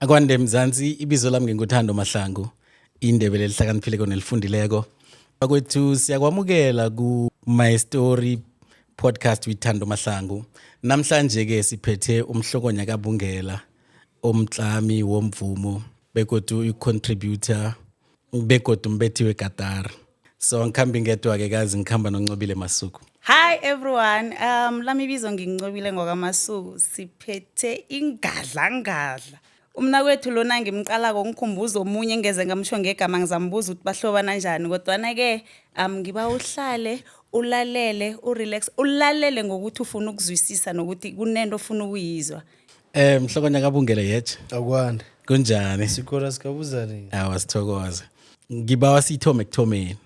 Akwande Mzansi, ibizo lami nginguThando Mahlangu, indebele elihlakaniphileko nelifundileko. Bakwethu, siyakwamukela ku My Story Podcast with Thando Mahlangu. Namhlanje ke siphethe uMhlokonya kaBungela, omtlami womvumo begodu i-contributor begodu umbethi wegatara. So ngikhambi ngedwa ke kazi, ngikhamba noNcobile Masuku. Hi everyone. Lami ibizo nginqobile ngokwaMasuku. Siphethe ingadlangadla. Umnakwethu lona ngimqalako ngikhumbuza omunye engeze ngamsho ngegama, ngizambuza ukuthi bahlobana njani, kodwana ke ngiba uhlale ulalele, urelax, ulalele ngokuthi ufuna ukuzwisisa nokuthi kunento ofuna ukuyizwa. Mhlokonya kaBungela, yethe. Akwande. Kunjani? Sikora sikabuzani. Awa, sithokoze. Ngibawa siyithome ekuthomeni.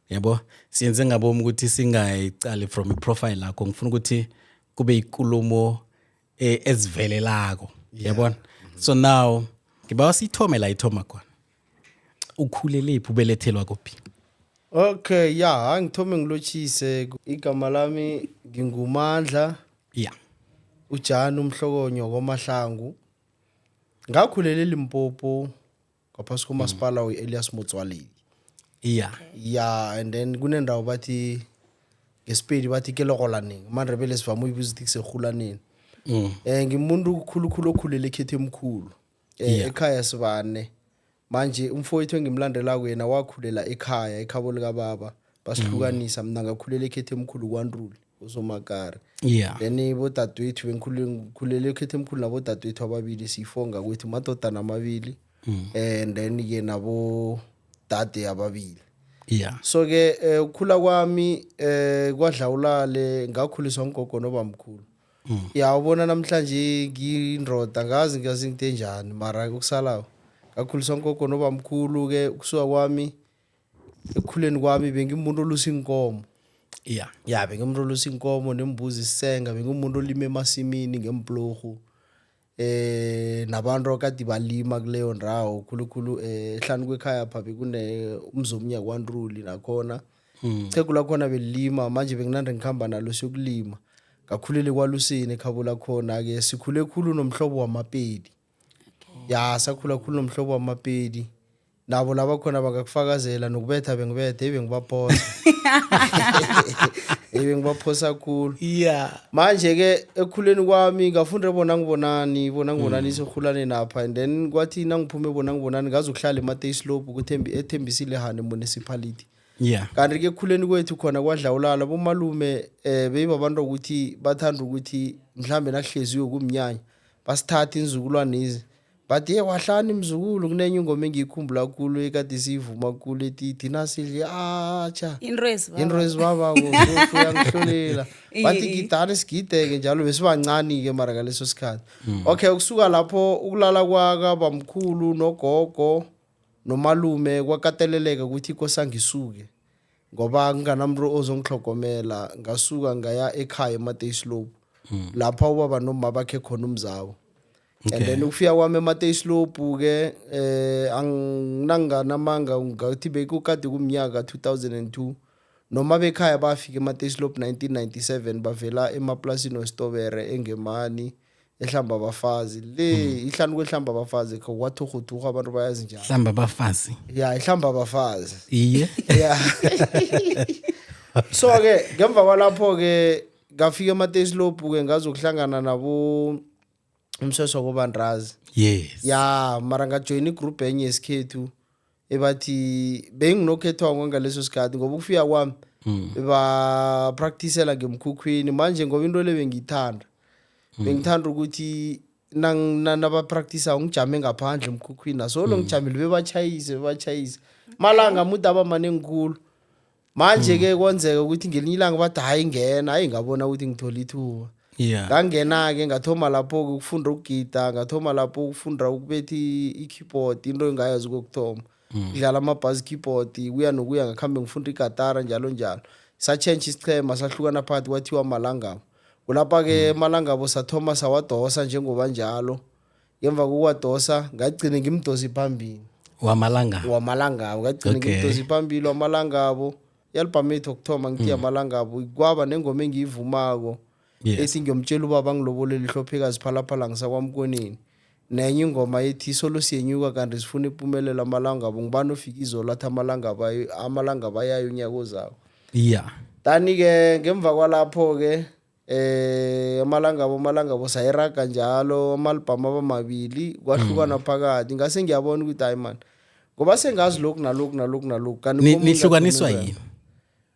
Yabo, siyenze ngabomu ukuthi singayicali from iprofile lakho. Ngifuna ukuthi kube ikulumo ezivelelako. Yabona? So now ngibawa siyithome la ithoma khona. Ukhulelephi, ubelethelwa kuphi? Okay, yeah, angithome ngilotshise. Igama lami nginguMandla uJani uMhlokonyo kwaMahlangu. Ngakhulela eLimpopo ngaphasi komasipala we-Elias Motsoaledi. Yeah, and then kunendawo bathi ngesipedi bathi kelogolaneng. AmaNdebele sivame uyibiza ukuthi kuseRhulaneni. Ngimuntu khulukhulu okhulele ekhethu emkhulu. Ekhaya sibane. Manje umfowethu engimlandelako yena wakhulela ekhaya, ekhabo likababa. Basihlukanisa, mina ngakhulela ekhethu emkhulu kwaNtuli, uSomakari. Then bodadewethu bengikhulele ekhethu emkhulu nabodadewethu ababili, siyi-four ngakwethu, madodana amabili. And then ke nabo dade ababili. So ke ukukhula kwami kwadlawulale, ngakhuliswa ngugogo nobamkhulu. Ya, ubona namhlanje ngiyindoda, ngazi ngazi ngite njani, mara ukusalako ngakhuliswa ngugogo nobamkhulu. Ke ukusuka kwami ekukhuleni kwami bengimuntu olusa inkomo. Ya, bengimuntu olusa inkomo nembuzi isenga, bengimuntu olima emasimini ngemplohu nabantu akade balima kuleyo ndawo, khulukhulu ehlanu kwekhaya pha bekune umzomunya kwaNtuli nakhona. Ichegu lakhona belilima, manje benginande ngikhamba nalo siyokulima. Ngakhulele kwaluseni ekhabo lakhona ke, sikhule khulu nomhlobo wamapedi. Ya, sakhula khulu nomhlobo wamapedi. Nabo laba khona bangakufakazela nokubetha bengibetha, ebengibaphosa. Ebengibaphosa khulu. Manje ke ekukhuleni kwami ngafunda ebona ngibonani, bona ngibonani iserhulane napha, and then kwathi nangiphume ebona ngibonani ngazokuhlala eMatei-Slope kuThembi eThembisile Hani municipality. Kanti ke ekukhuleni kwethu khona kwadlawulala bomalume beyibabantu ukuthi bathanda ukuthi mhlambe nakuhleziwe kumnyanya basithathe inzukulwane izi bathi, "Ye wahlani mzukulu." Kunenye ingoma engiyikhumbula khulu ekade siyivuma khulu ethi, "Thina sidle atsha Into ezibaba. Into ezibabako uyangihlolela." Bathi, "Gidani sigideke njalo." Besibancani-ke mara ngaleso sikhathi. Okay, ukusuka lapho ukulala kwakabamkhulu nogogo nomalume kwakateleleka ukuthi ikosa ngisuke ngoba nginganamntu ozongihlogomela. Ngasuka ngaya ekhaya eMatei-Slope lapha ubaba nomma bakhe khona umzabo. And then ukufika kwami eMatei-Slope ke anginanganamanga ngathi bekukade kumnyaka 2002, noma bekhaya bafika eMatei-Slope 1997, bavela emaplasini westobere engemani ehlamba abafazi le, ihlanu kwehlamba abafazi kwathurhuthuha, abantu bayazi njalo. Hlamba abafazi. Ya, ihlamba abafazi. Iye. Ya, so ke ngemva kwalapho ke ngafika eMatei-Slope ke ngazokuhlangana nabo umsweso kobandrazi. Ya, mara ngajoyina igroup enye yesikhethu ebathi benginokhethwako ngaleso sikhathi, ngoba ukufika kwami bebapracticela ngemkhukhwini. Manje ngoba into le bengiyithanda, bengithanda ukuthi nabapracticako ngijame ngaphandle emkhukhwini, nasolo ngijamile bebatshayise, bebatshayise malanga mude aba maningi khulu. Manje ke kwenzeka ukuthi ngelinye ilanga bathi, "Hayi, ngena." Hayi, ngabona ukuthi ngithola ithuba. Ngangena-ke, ngathoma lapho-ke ukufunda ukugida, ngathoma lapho ukufunda ukubetha i-keyboard, into engayazi kokuthoma, kudlala ama-bass keyboard. Kuya nokuya ngakhambe ngifunda igatara njalo njalo. Satshentsha isichema, sahlukana phakathi, kwathiwa Malangabo. Kulapha-ke emalangabo sathoma sawadosa njengoba njalo. Ngemva kokuwadosa ngagcine ngimdosi phambili. Wamalanga. Wamalangabo, ngagcine ngimdosi phambili wamalangabo. I-album yethu yokuthoma ngithi yamalangabo kwaba nengoma engiyivumako ethi, "Ngiyomtshela ubaba ngilobolele ihlophekazi phalaphala ngisakwamkoneni." Nenye ingoma ethi solo siyenyuka kanti sifuna impumelelo amalangabo, ngubani ofika izolo athi amalanga bayayo unyaka ozako. Tani-ke ngemva kwalapho-ke amalangabo sayiraga njalo, ama-album abamabili kwahlukana phakathi. Ngase ngiyabona ukuthi hayi man, ngoba sengazi lokhu nalokhu nalokhu nalokhu, kanti komunye Nihlukaniswa ngathoma. yini?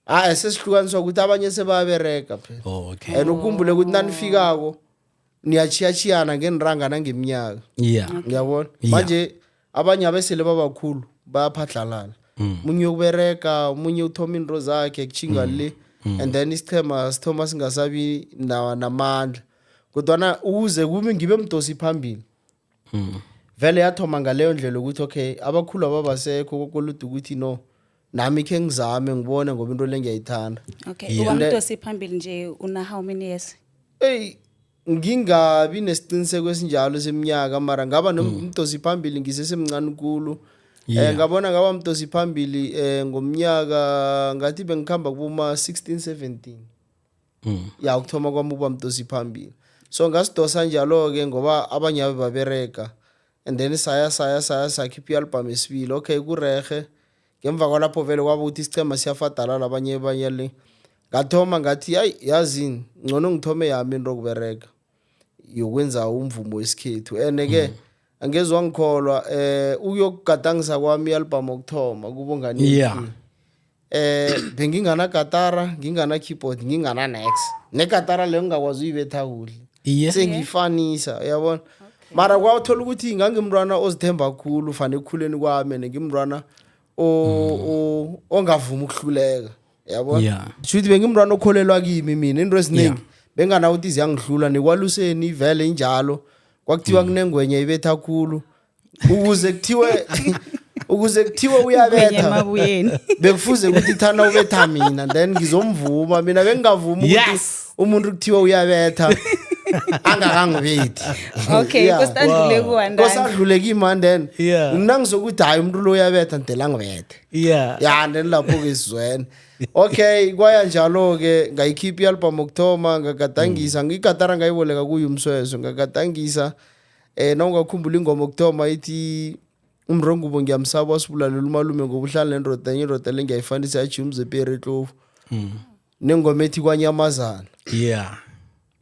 Hayi, sesihlukaniswa ukuthi abanye sebayaberega phela. Oh, okay. And ukhumbule ukuthi nanifikako niyachiyachiyana ngeniranga nangeminyaka. Ngiyabona. Manje abanye abesele babakhulu bayaphadlalala, munye ukuberega, omunye uthoma into zakhe kuchinga le, and then isichema sithoma singasabi namandla. Kodwana ukuze kube ngibe mdosi phambili, vele yathoma ngaleyo ndlela ukuthi okay, abakhulu ababasekho kokoluda ukuthi no, nami khe ngizame ngibone ngoba into le ngiyayithanda. Okay, uba mdosi phambili nje una how many years? Eyi, ngingabi nesiqiniseko esinjalo seminyaka, mara ngaba nomdosi phambili ngisesemncane khulu. Ngabona ngaba mdosi phambili ngomnyaka ngathi bengikhamba kuboma 16 17. Ya, ukuthoma kwami ukuba mdosi phambili. So ngasidosa njalo-ke ngoba abanye abe baberega, and then saya saya saya sakhipha i-album esibili. Okay, kurehe. Ngemva kwalapho vele kwaba ukuthi isichema siyafadalala, abanye banye le. Ngathoma ngathi hayi, yazini, ngcono ngithome yami into yokuberega yokwenza umvumo wesikhethu. And-ke angezwa ngikholwa ukuyokugadangisa kwami i-album okuthoma kuBongani bengingana gatara, ngingana keyboard, ngingana nex negatara leyo ngingakwazi uyibetha kuhle. Sengiyifanisa, uyabona. Mara kwathola ukuthi ngangimntwana ozithemba khulu fane ekukhuleni kwami, and ngimntwana ongavumi ukuhluleka, yabona. Shuthi bengimntwana okholelwa kimi mina, into eziningi bengana ukuthi ziyangihlula nekwaluseni vele injalo. Kwakuthiwa kunengwenye ibetha khulu, ukuze kuthiwe uyabetha, Emabuyeni. Bekufuze ukuthi thana ubetha mina, then ngizomvuma. Mina bengingavumi ukuthi umuntu kuthiwa uyabetha angakangibethi. Okay. Kositandlule kuwandani. Kosadlule kimi, and then mina ngizokuthi hayi, umuntu lo uyabetha, ndela ngibethe. Ya, then lapho-ke sizwene. Okay, kwaya njalo-ke, ngayikhipha i-album okuthoma, ngagadangisa ngigatara, ngayiboleka kuye umsweso, ngagadangisa. Nawungakhumbula ingoma okuthoma ithi umrongubo ngiyamsaba wasibulalela umalume ngoba uhlala nendoda enye, indoda le ngiyayifanisa yajiya umzeperi etlovu, nengoma ethi kwanyamazana.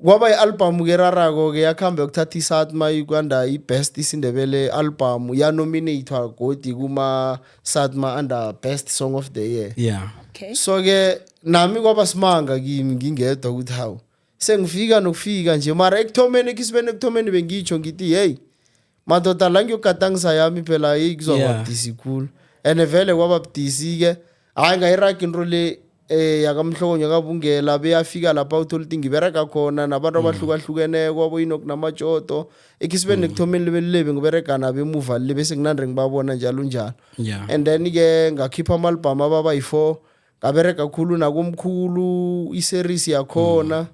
Kwaba i-album ke rarako-ke, yakuhamba yokuthatha iSATMA ikwanda i-best isiNdebele album, yanominatwa godi kuma-SATMA under best song of the year. So-ke nami kwaba simanga kimi ngingedwa ukuthi hawu, sengifika nokufika nje. Mara ekuthomeni, ekisibeni ekuthomeni bengitsho ngithi hey madoda, la ngiyogadangisa yami phela, heyi, kuzoba budisi khulu. And vele kwaba budisi-ke. Hhayi, ngayiraga into le yakamhlokonyo kabungela, beyafika lapha uthola ukuthi ngiberega khona nabantu abahlukahlukeneko, aboyinok namajodo ekisibeni. Nekuthomeni libe lebe ngiberega nabo, emuva le bese nginande ngibabona njalo njalo. And then-ke ngakhipha ama-album ababa yi-4, ngaberega khulu nakomkhulu i-series yakhona,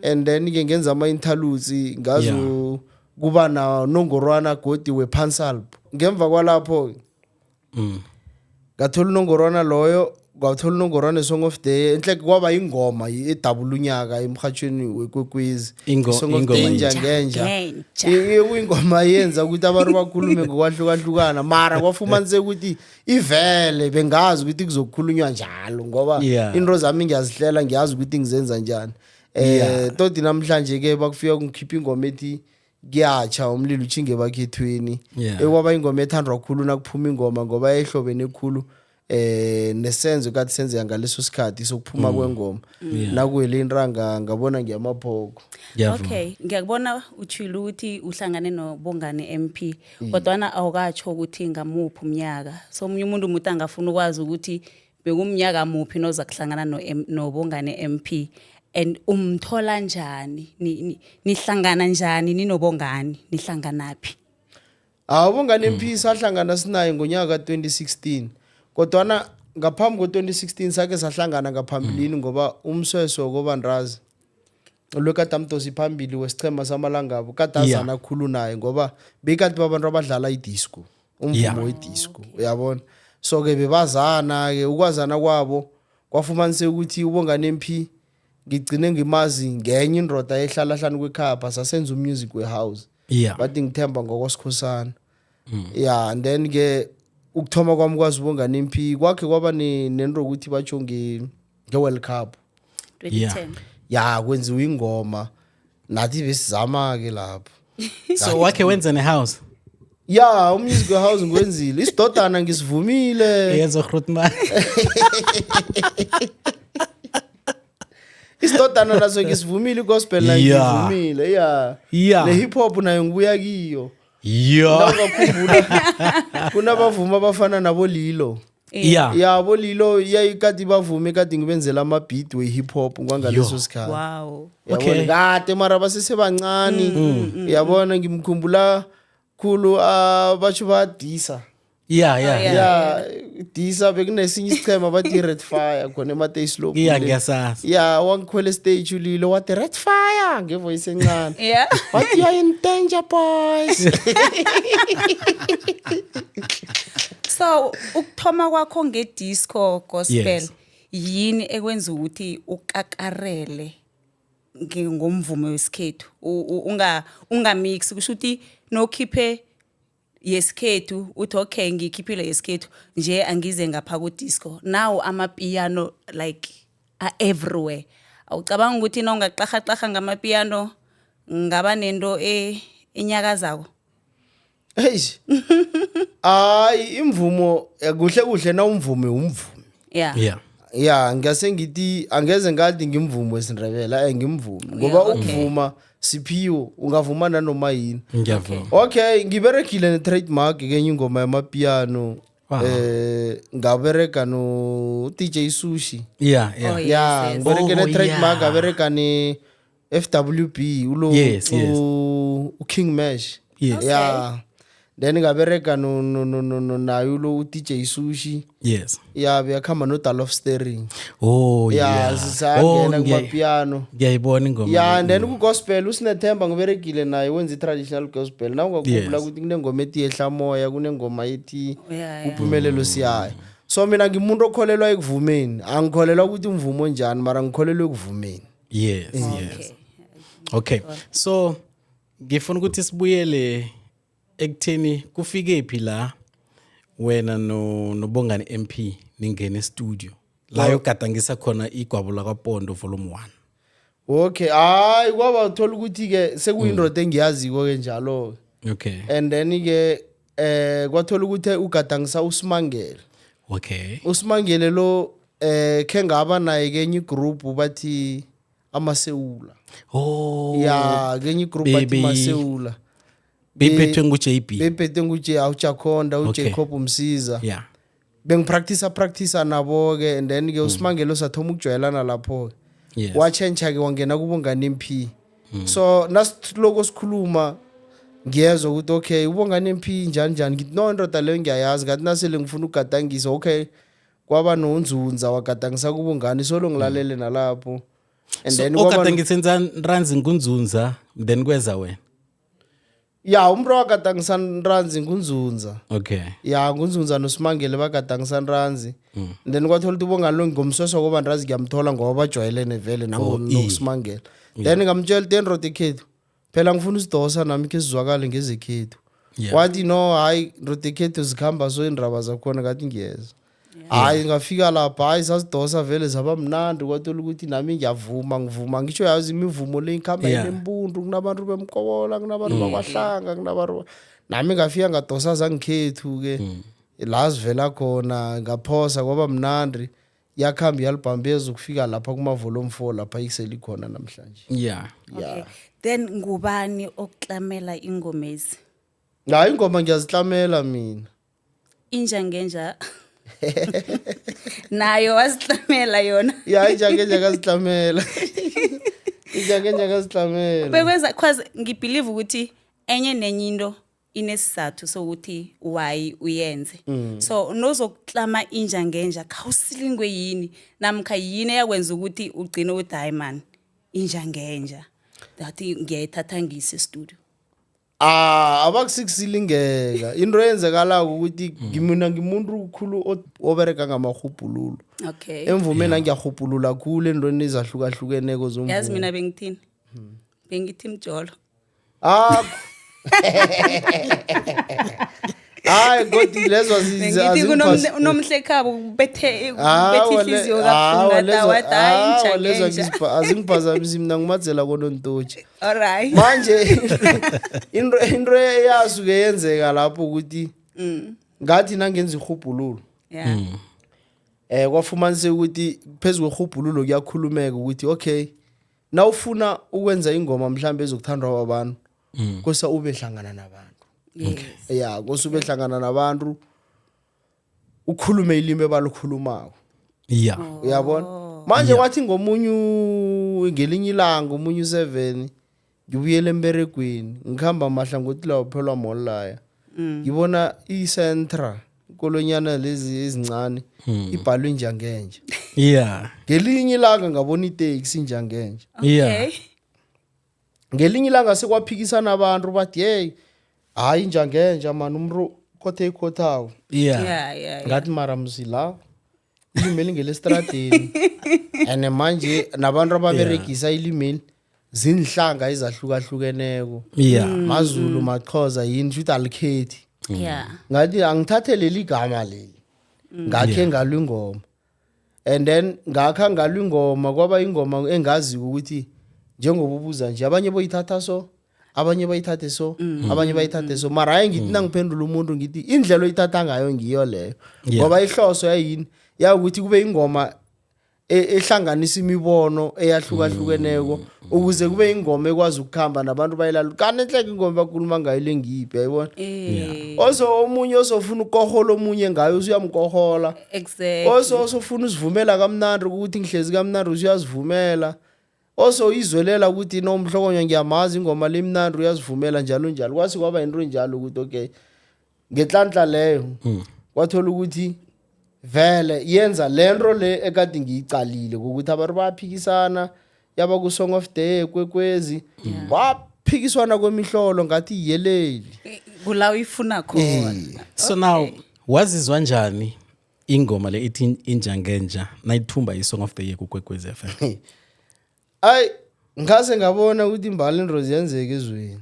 and then-ke ngenza ama-interludes, ngazo kuba nongorwana godi wePansalb. Ngemva kwalapho ngathola unongorwana loyo, ngathola unongorwana Song of the Year. Enhle kwaba ingoma edabula unyaka emhathweni weKwekwezi. Song of the Ingoma Inja yinja. Ngenja. Ngenja. Kuyingoma yenza ukuthi abantu bakhulume ngokwahlukahlukana, mara kwafumaniseka ukuthi ivele bengazi ukuthi kuzokukhulunywa njalo ngoba into zami ngiyazihlela, ngiyazi ukuthi ngizenza njani. Todi namhlanje ke bakufika kungikhipha ingoma ethi kuyatsha umlilo uchinge bakhethweni, ekwaba ingoma ethandwa khulu nakuphuma ingoma ngoba yayihlobene khulu nesenzo kade senzeka ngaleso sikhathi sokuphuma kwengoma. Nakuwele intanga ngabona ngiyamaphoko. Ngiyavuma. Okay, ngiyakubona utshilo ukuthi uhlangane noBongani MP, kodwana awukatsho ukuthi ngamuphi umnyaka. So omunye umuntu umuntu angafuna ukwazi ukuthi bekumnyaka muphi noza kuhlangana noBongani MP, and umthola njani? Nihlangana njani ninoBongani? Nihlanganaphi? Hawu, Bongani MP sahlangana sinaye ngonyaka ka-2016, kodwana ngaphambi ko-2016 sake sahlangana ngaphambilini ngoba umsweso kobandrazi lwekade amdosi phambili wesichema samalangabo kade azana khulu naye ngoba bekade babantu abadlala idisco, umvumo wedisco, uyabona. So-ke bebazana-ke, ukwazana kwabo kwafumaniseka ukuthi uBongani MP ngigcine ngimazi ngenye indoda ehlala hlanu kwekhapha, sasenza umusic wehouse. Bathi ngithemba ngokwasikhosana. Yeah, and then ke ukuthoma kwami kwazi uBongani MP kwakhe kwaba nento ukuthi batsho nge-World Cup. 2010. Ya, kwenziwa ingoma, nathi besizama-ke lapho. So wakhe wenza ne-house? Ya, umusic we-house ngiwenzile, isidodana ngisivumile. Yenza Grootman. Isidodana naso ngisivumile, igospel nayo ngivumile, ya. Ne-hip hop nayo ngibuya kiyo. Nawungakhumbula, kunabavumi abafana nabolilo. Ya, bolilo yayikade bavumi, kade ngibenzela ama-beat we-hip hop kwangaleso sikhathi. Yabona, kade mara basesebancane, yabona. Ngimkhumbula khulu, batsho badisa. Yeah. Ya, disa bekunesinye isichema bathi i-Red Fire khona eMateislop. Yeah, ngiyasazi. Ya, wangikhwela stage ulilo, wathi "Red Fire" ngevoice encane. Wathi, "You are in danger, boys." So ukuthoma kwakho ngedisco gospel, yini ekwenza ukuthi ukakarele ngomvumo wesikhethu, ungamix, kusho ukuthi nokhiphe yesikhethu, uthi, "Okay, ngikhiphile yesikhethu nje, angize ngapha ku disco"? Now amapiano like are everywhere. Awucabanga ukuthi na ungaqaha ngamapiano ngaba nento enyakazako? Eish, hayi, imvumo kuhle kuhle na umvumi umvumi. Ya, ngase ngithi angeze ngathi ngimvumo wesiNdebele, ngimvumi ngoba ukuvuma siphiwo, ungavuma nanoma yini. Ngiyavuma. Okay, ngiberegile ne-Trademark kenye ingoma yamapiano. Ngaberega no DJ Sushi. Oh, yes, Ya, ngiberege ne-Trademark, ngaberega ne-FWB ulo, uKing Mash. Ya, then ngaberega naye ulo u-DJ Sushi. Ya, beyakhamba no-Dal of Steering. Ya, sisangena kumapiano. Ngiyayibona ingoma. Ya, and then ku-gospel uSinethemba ngiberegile naye, wenza i-traditional gospel. Na ungakhumbula ukuthi kunengoma ethi "Yehla Moya", kunengoma ethi "Uphumelelo Siyaya". So mina ngimuntu okholelwa ekuvumeni, angikholelwa ukuthi umvumo onjani, mara ngikholelwa ekuvumeni. Yes, okay. So ngifuna ukuthi sibuyele ekutheni kufike phi la wena no noBongani MP ningene studio la yogadangisa khona Igwabo Lakwapondo volume 1. Okay, hayi, kwaba uthola ukuthi-ke sekuyindoda engiyaziko-ke njalo-ke. And then-ke kwathola ukuthi ugadangisa uSimangele. USimangele lo khe ngaba naye kenye igroup bathi Amasewula. Ya, kenye igroup bathi Masewula. Beyiphethwe ngu-JB. Bephethe ngu-J awujakhonda, uJacob Umsiza. Bengipractice practice nabo-ke, and then-ke uSimangele sathoma ukujwayelana lapho-ke. Watshentsha-ke, wangena kuBongani MP. So nasiloko sikhuluma, ngiyezwa ukuthi okay, uBongani MP njani njani. Ngithi no, indoda leyo ngiyayazi. Ngathi nasele ngifuna ukugadangisa, okay, kwaba noNzunza wagadangisa kuBongani, solo ngilalele nalapho, and So then kwaba ogadangise nranzi nguNzunza, then kweza wena? Ya, umuntu owagadangisa nranzi nguNzunza. Ya, nguNzunza noSimangele bagadangisa nranzi. Then kwathola ukuthi uBongani lo ngomsweswa koba nrazi ngiyamthola ngoba bajwayelene vele nangoSimangele. Then ngamtshela ukuthi endoda ekhethu phela ngifuna usidosa nami khe sizwakale ngezekhethu. Wathi no, hayi, ndoda ekhethu zikhamba, so iindaba zakhona. Ngathi ngiyeza, hayi, ngafika lapha, hayi, sasidosa vele zaba mnandi. Kwathola ukuthi nami ngiyavuma, ngivuma ngisho, yazi imivumo le ikhamba inembundu, kunabantu bemkobola, kunabantu bakwaHlanga, kunabantu, nami ngafika ngadosa zangikhethu-ke la sivela khona, ngaphosa kwaba mnandi, yakhamba i-album bezokufika lapha kuma-volume 4 lapha iseli khona namhlanje. Okay. Then ngubani okuklamela ingomezi? Hayi, ingoma ngiyaziklamela mina. Inja Ngenja nayo waziklamela yona? Ya, Inja Ngenja ngaziklamela, Inja Ngenja ngaziklamela. Bekwenza cause ngibelieve ukuthi enye nenye into inesizathu sokuthi why uyenze. So nozokuklama Inja Ngenja, khawusilingwe yini namkha yini eyakwenza ukuthi ugcine uthi, "Hayi man, Inja Ngenja that ngiyayithatha ngiyise studio"? Ah, abakusikusilingeka. Into eyenzekalako ukuthi mina ngimuntu khulu obereka ngamahubhululo. Emvumeni angiyahubhulula khulu entweni ezahlukahlukeneko Yazi zomvumo. mina bengithini, bengithi mjolo. Ah. Hayi, kodwa lezo Bengithi kunomhlekhabo ubethe ubethe ihliziyo kabuhlungu, ngathi wathi hayi, inja lezo ngenja. Azingiphazamisi mina, ngumadzela konontoji. All right. Manje into eyasuke yenzeka lapho ukuthi ngathi nangenza irhubhululo, kwafumaniseka ukuthi phezu kwerhubhululo kuyakhulumeka ukuthi okay, nawufuna ukwenza ingoma mhlambe ezokuthandwa babantu, kosa ube hlangana nabantu. Ya, kose ube hlangana nabantu, ukhulume ilimi ebalukhulumako. Uyabona manje, kwathi ngomunye ngelinye ilanga, omunye u-7, ngibuyele emberegweni, ngikhamba mahlangothi lawo phelwa mall laya, ngibona i-Sentra, ikolonyana lezi ezincane, ibhalwe njangenja. Ngelinye ilanga ngabona iteksi njangenja. Ngelinye ilanga sekwaphikisana abantu, bathi hey, hayi, njangenja mani, umntu khothe ikhothawo. Ngathi mara msi la ilimeli ngelestradeni, and manje nabantu ababeregisa ilimeli zinhlanga ezahlukahlukeneko, maZulu, maXhosa, yini, shuthi alikhethi. Ngathi angithathe leli gama leli, ngakhe ngalwa ingoma, and then ngakha ngalwa ingoma, kwaba ingoma engaziko ukuthi njengoba ubuza nje, abanye boyithatha so, abanye bayithathe so, abanye bayithathe so, mara hayi, ngithi nangiphendula umuntu ngithi indlela oyithatha ngayo ngiyo leyo, ngoba ihloso yayini yawukuthi kube ingoma ehlanganisa imibono eyahlukahlukeneko, ukuze kube ingoma ekwazi ukukhamba nabantu bayilala kanti enhleke ingoma bakhuluma ngayo le ngiyiphi, yayibona? Also omunye osofuna ukohola omunye ngayo usuyamkohola. Also osofuna usivumela kamnandi ukuthi ngihlezi kamnandi, usuyazivumela. Also izwelela ukuthi no Mhlokonyo ngiyamazi, ingoma lemnandi, uyazivumela, njalo njalo. Kwase kwaba into enjalo ukuthi okay, ngenhlanhla leyo kwathola ukuthi vele yenza lento le ekade ngiyicalile ukuthi abantu bayaphikisana, yaba ku-Song of Day Kwekwezi, kwaphikiswana kwemihlolo, ngathi yeleli. Kula uyifuna khona. So now wazizwa njani ingoma le ithi Injangenja nayithumba i-Song of the Year kuKwekwezi FM? Ayi, ngase ngabona ukuthi imbali into ziyenzeka ezweni,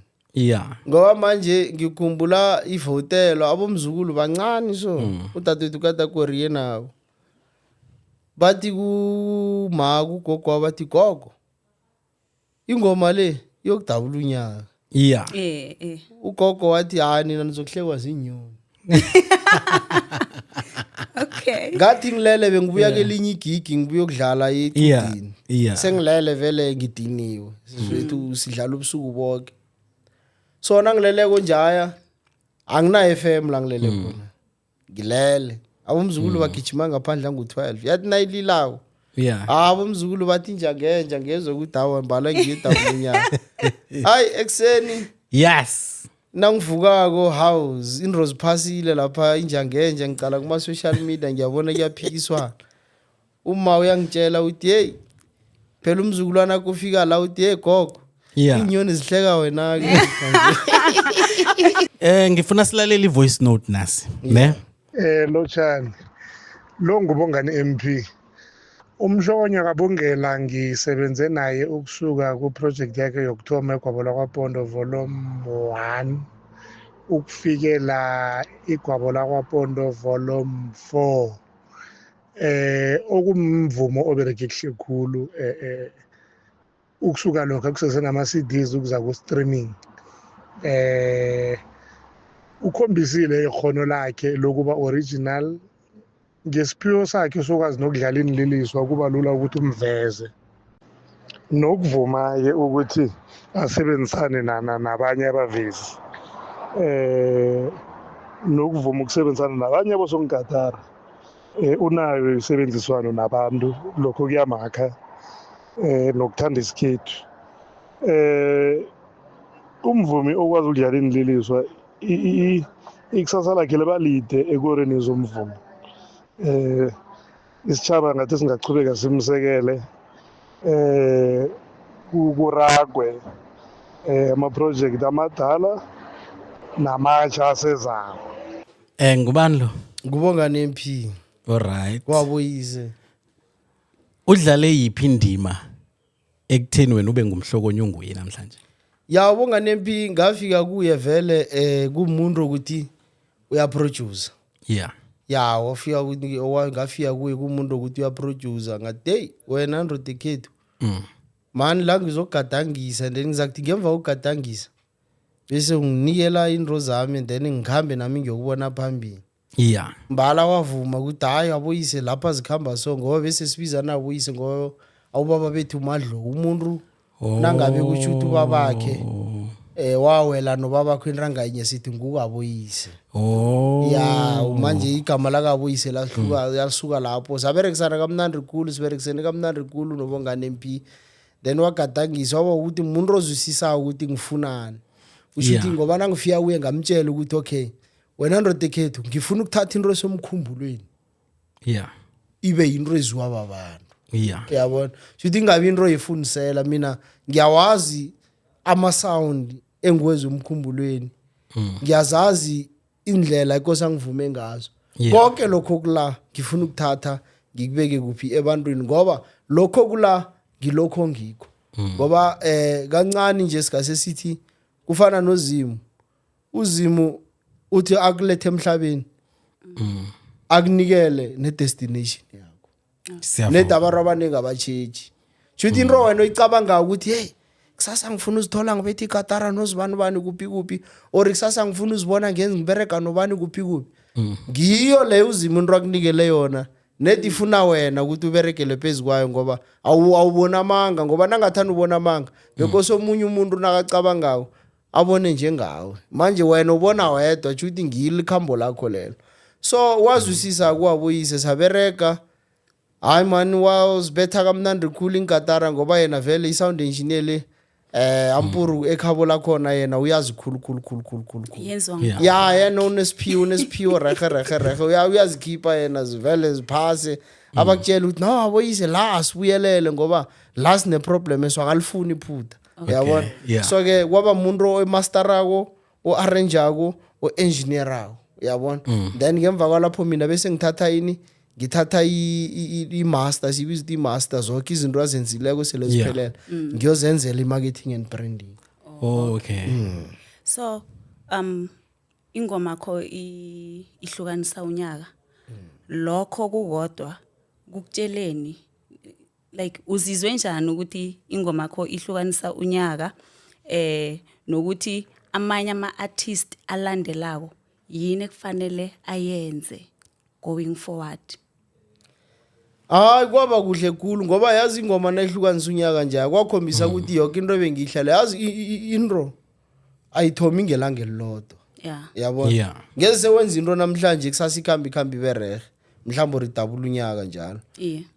ngoba manje ngikhumbula ivotelo, abomzukulu bancane, so udadewethu kade akoriye nabo, bathi kuma kugogo, bathi gogo, ingoma le iyokudabula unyaka. Ugogo wathi hayi, nina nizokuhlekwa zinyoni. Ngathi ngilele, bengibuya kelinye igigi, ngibuya ukudlala ecudini. Sengilele vele, ngidiniwe, siswethu sidlala ubusuku bonke, so nangileleko njaya anginayo FM la ngilele khona, ngilele, abomzukulu bagijima ngaphandle angu-12, yathi nayililako, abomzukulu bathi njangenja, ngezwe ukuthi awa, mbala ngiyedabulunyaka. Hayi, ekuseni nangivukako, house into ziphasile lapha, injangenja, ngicala kuma-social media, ngiyabona kuyaphikiswana. Uma uyangitshela uthi hey, phela umzukulwana kufika la uthi hey gogo, iinyoni zihleka wena-ke. Ngifuna silalele i-voice note nasi ne. Lotshani. Lo nguBongani MP. Umhlokonyo kaBungela ngisebenze naye ukusuka ku-project yakhe yokuthoma eGwabo lakwaPondo volume 1 ukufikela iGwabo lakwaPondo volume 4. Okumvumo obereke kuhle khulu ukusuka lokho kusese nama CDs ukuza ku streaming. Ukhombisile ikhono lakhe lokuba original ngesiphiwo sakhe sokwazi nokudlala inililiswa, kuba lula ukuthi umveze nokuvuma-ke ukuthi asebenzisane nabanye abavezi, nokuvuma ukusebenzisana nabanye abosongigatara. Unayo isebenziswano nabantu, lokho kuyamakha, nokuthanda isikhethu. Umvumi okwazi ukudlala inililiswa, ikusasa lakhe liba lide ekoreni zomvumo. Isitjhaba ngathi singachubeka simsekele, kuragwe ama-project amadala namatsha asezako. Ngubani lo? NguBongani MP. Alright. Kwaboyise. Udlale yiphi indima ekutheni wena ube ngumhlokonyo unguye namhlanje? Ya, uBongani MP ngafika kuye vele kumuntu ukuthi uyaproduce. Ya, wafika ukuthi ngafika kuye kumuntu ukuthi uyaproduce, ngathi, "Hey wena ndoda ekhethu, mani la ngizogadangisa, and then ngizakuthi ngemva kokugadangisa bese unginikela into zami and then ngikhambe nami ngiyokubona phambili." Mbala wavuma ukuthi hayi, aboyise lapha zikhamba so, ngoba bese sibizana aboyise, ngoba awubaba bethu umadlo umuntu nangabe kusho ukuthi ubabakhe wawela nobabakho intanganye, sithi ngukaboyise. Ya, manje igama lakaboyise lahluka, yalisuka lapho. Saberekisana kamnandi khulu, siberekisene kamnandi khulu noBongani MP. Then wagadangisa, waba ukuthi umuntu ozwisisako ukuthi ngifunani, kusho ukuthi ngoba nangifika kuye ngamtshela ukuthi, "Okay wena ndoda ekhethu, ngifuna ukuthatha into esemkhumbulweni ibe yinto eziwa babantu." Uyabona, shuthi ingabi into yefundisela. Mina ngiyawazi ama-sound engiwezwa emkhumbulweni, ngiyazazi indlela inkosi angivume ngazo. Konke lokho kula ngifuna ukuthatha ngikubeke kuphi? Ebantwini, ngoba lokho kula ngilokho ngikho, ngoba kancane nje singase sithi kufana nozimu. Uzimu uthi akulethe emhlabeni, akunikele ne-destination yakho. Nedi abantu abaningi abatshetshi, shuthi into wena oyicabanga ukuthi, "Hey, kusasa ngifuna uzithola ngibetha igatara nozibani bani kuphi kuphi," or "Kusasa ngifuna uzibona ngenza ngiberega nobani kuphi kuphi," ngiyo leyo uzima into akunikele yona. Nedi ifuna wena ukuthi uberegele phezu kwayo, ngoba awubona amanga, ngoba nangathanda ubona amanga bekose omunye umuntu nakacabangako abone njengawe. Manje wena ubona wedwa, tsho ukuthi ngilo ikhambo lakho lelo. So wazwisisa kuwabuyise, saberega. Hayi mani, wazibetha kamnandi khulu ingatara, ngoba yena vele i-sound engineer le ampuru ekhabo lakhona, yena uyazi khulu khulu khulu khulu khulu khulu. Yenziwa. Ya, yena unesiphiwo, unesiphiwo rehe rehe rehe. Uyazikhipha yena, zivele ziphase. Abakutshela ukuthi no, aboyise la asibuyelele ngoba la sine-problem eso, akalifuni iphutha, uyabona? Yeah. So ke kwaba muntu omasterako, o-arrangeako, o-engineerako, uyabona? Then ngemva kwalapho mina bese ngithatha ini, ngithatha i-master, siyibiza ukuthi i-master, zonke izinto azenzileko sele ziphelele, ngiyozenzela i-marketing and branding. Oh, okay. So ingoma yakho ihlukanisa unyaka, lokho kukodwa kukutsheleni, like uzizwe njani ukuthi ingoma yakho ihlukanisa unyaka, nokuthi amanye ama-artist alandelako yini ekufanele ayenze going forward? Hayi, kwaba kuhle khulu, ngoba yazi ingoma nayihlukanisa unyaka nje kwakhombisa ukuthi yoke into ebengiyihlala, yazi into ayithomi ngelanga elilodwa. Yabona? Ngeze sewenza into namhlanje, kusasa ikhambi ikhambi iberehe, mhlawumbe ridabula unyaka njalo.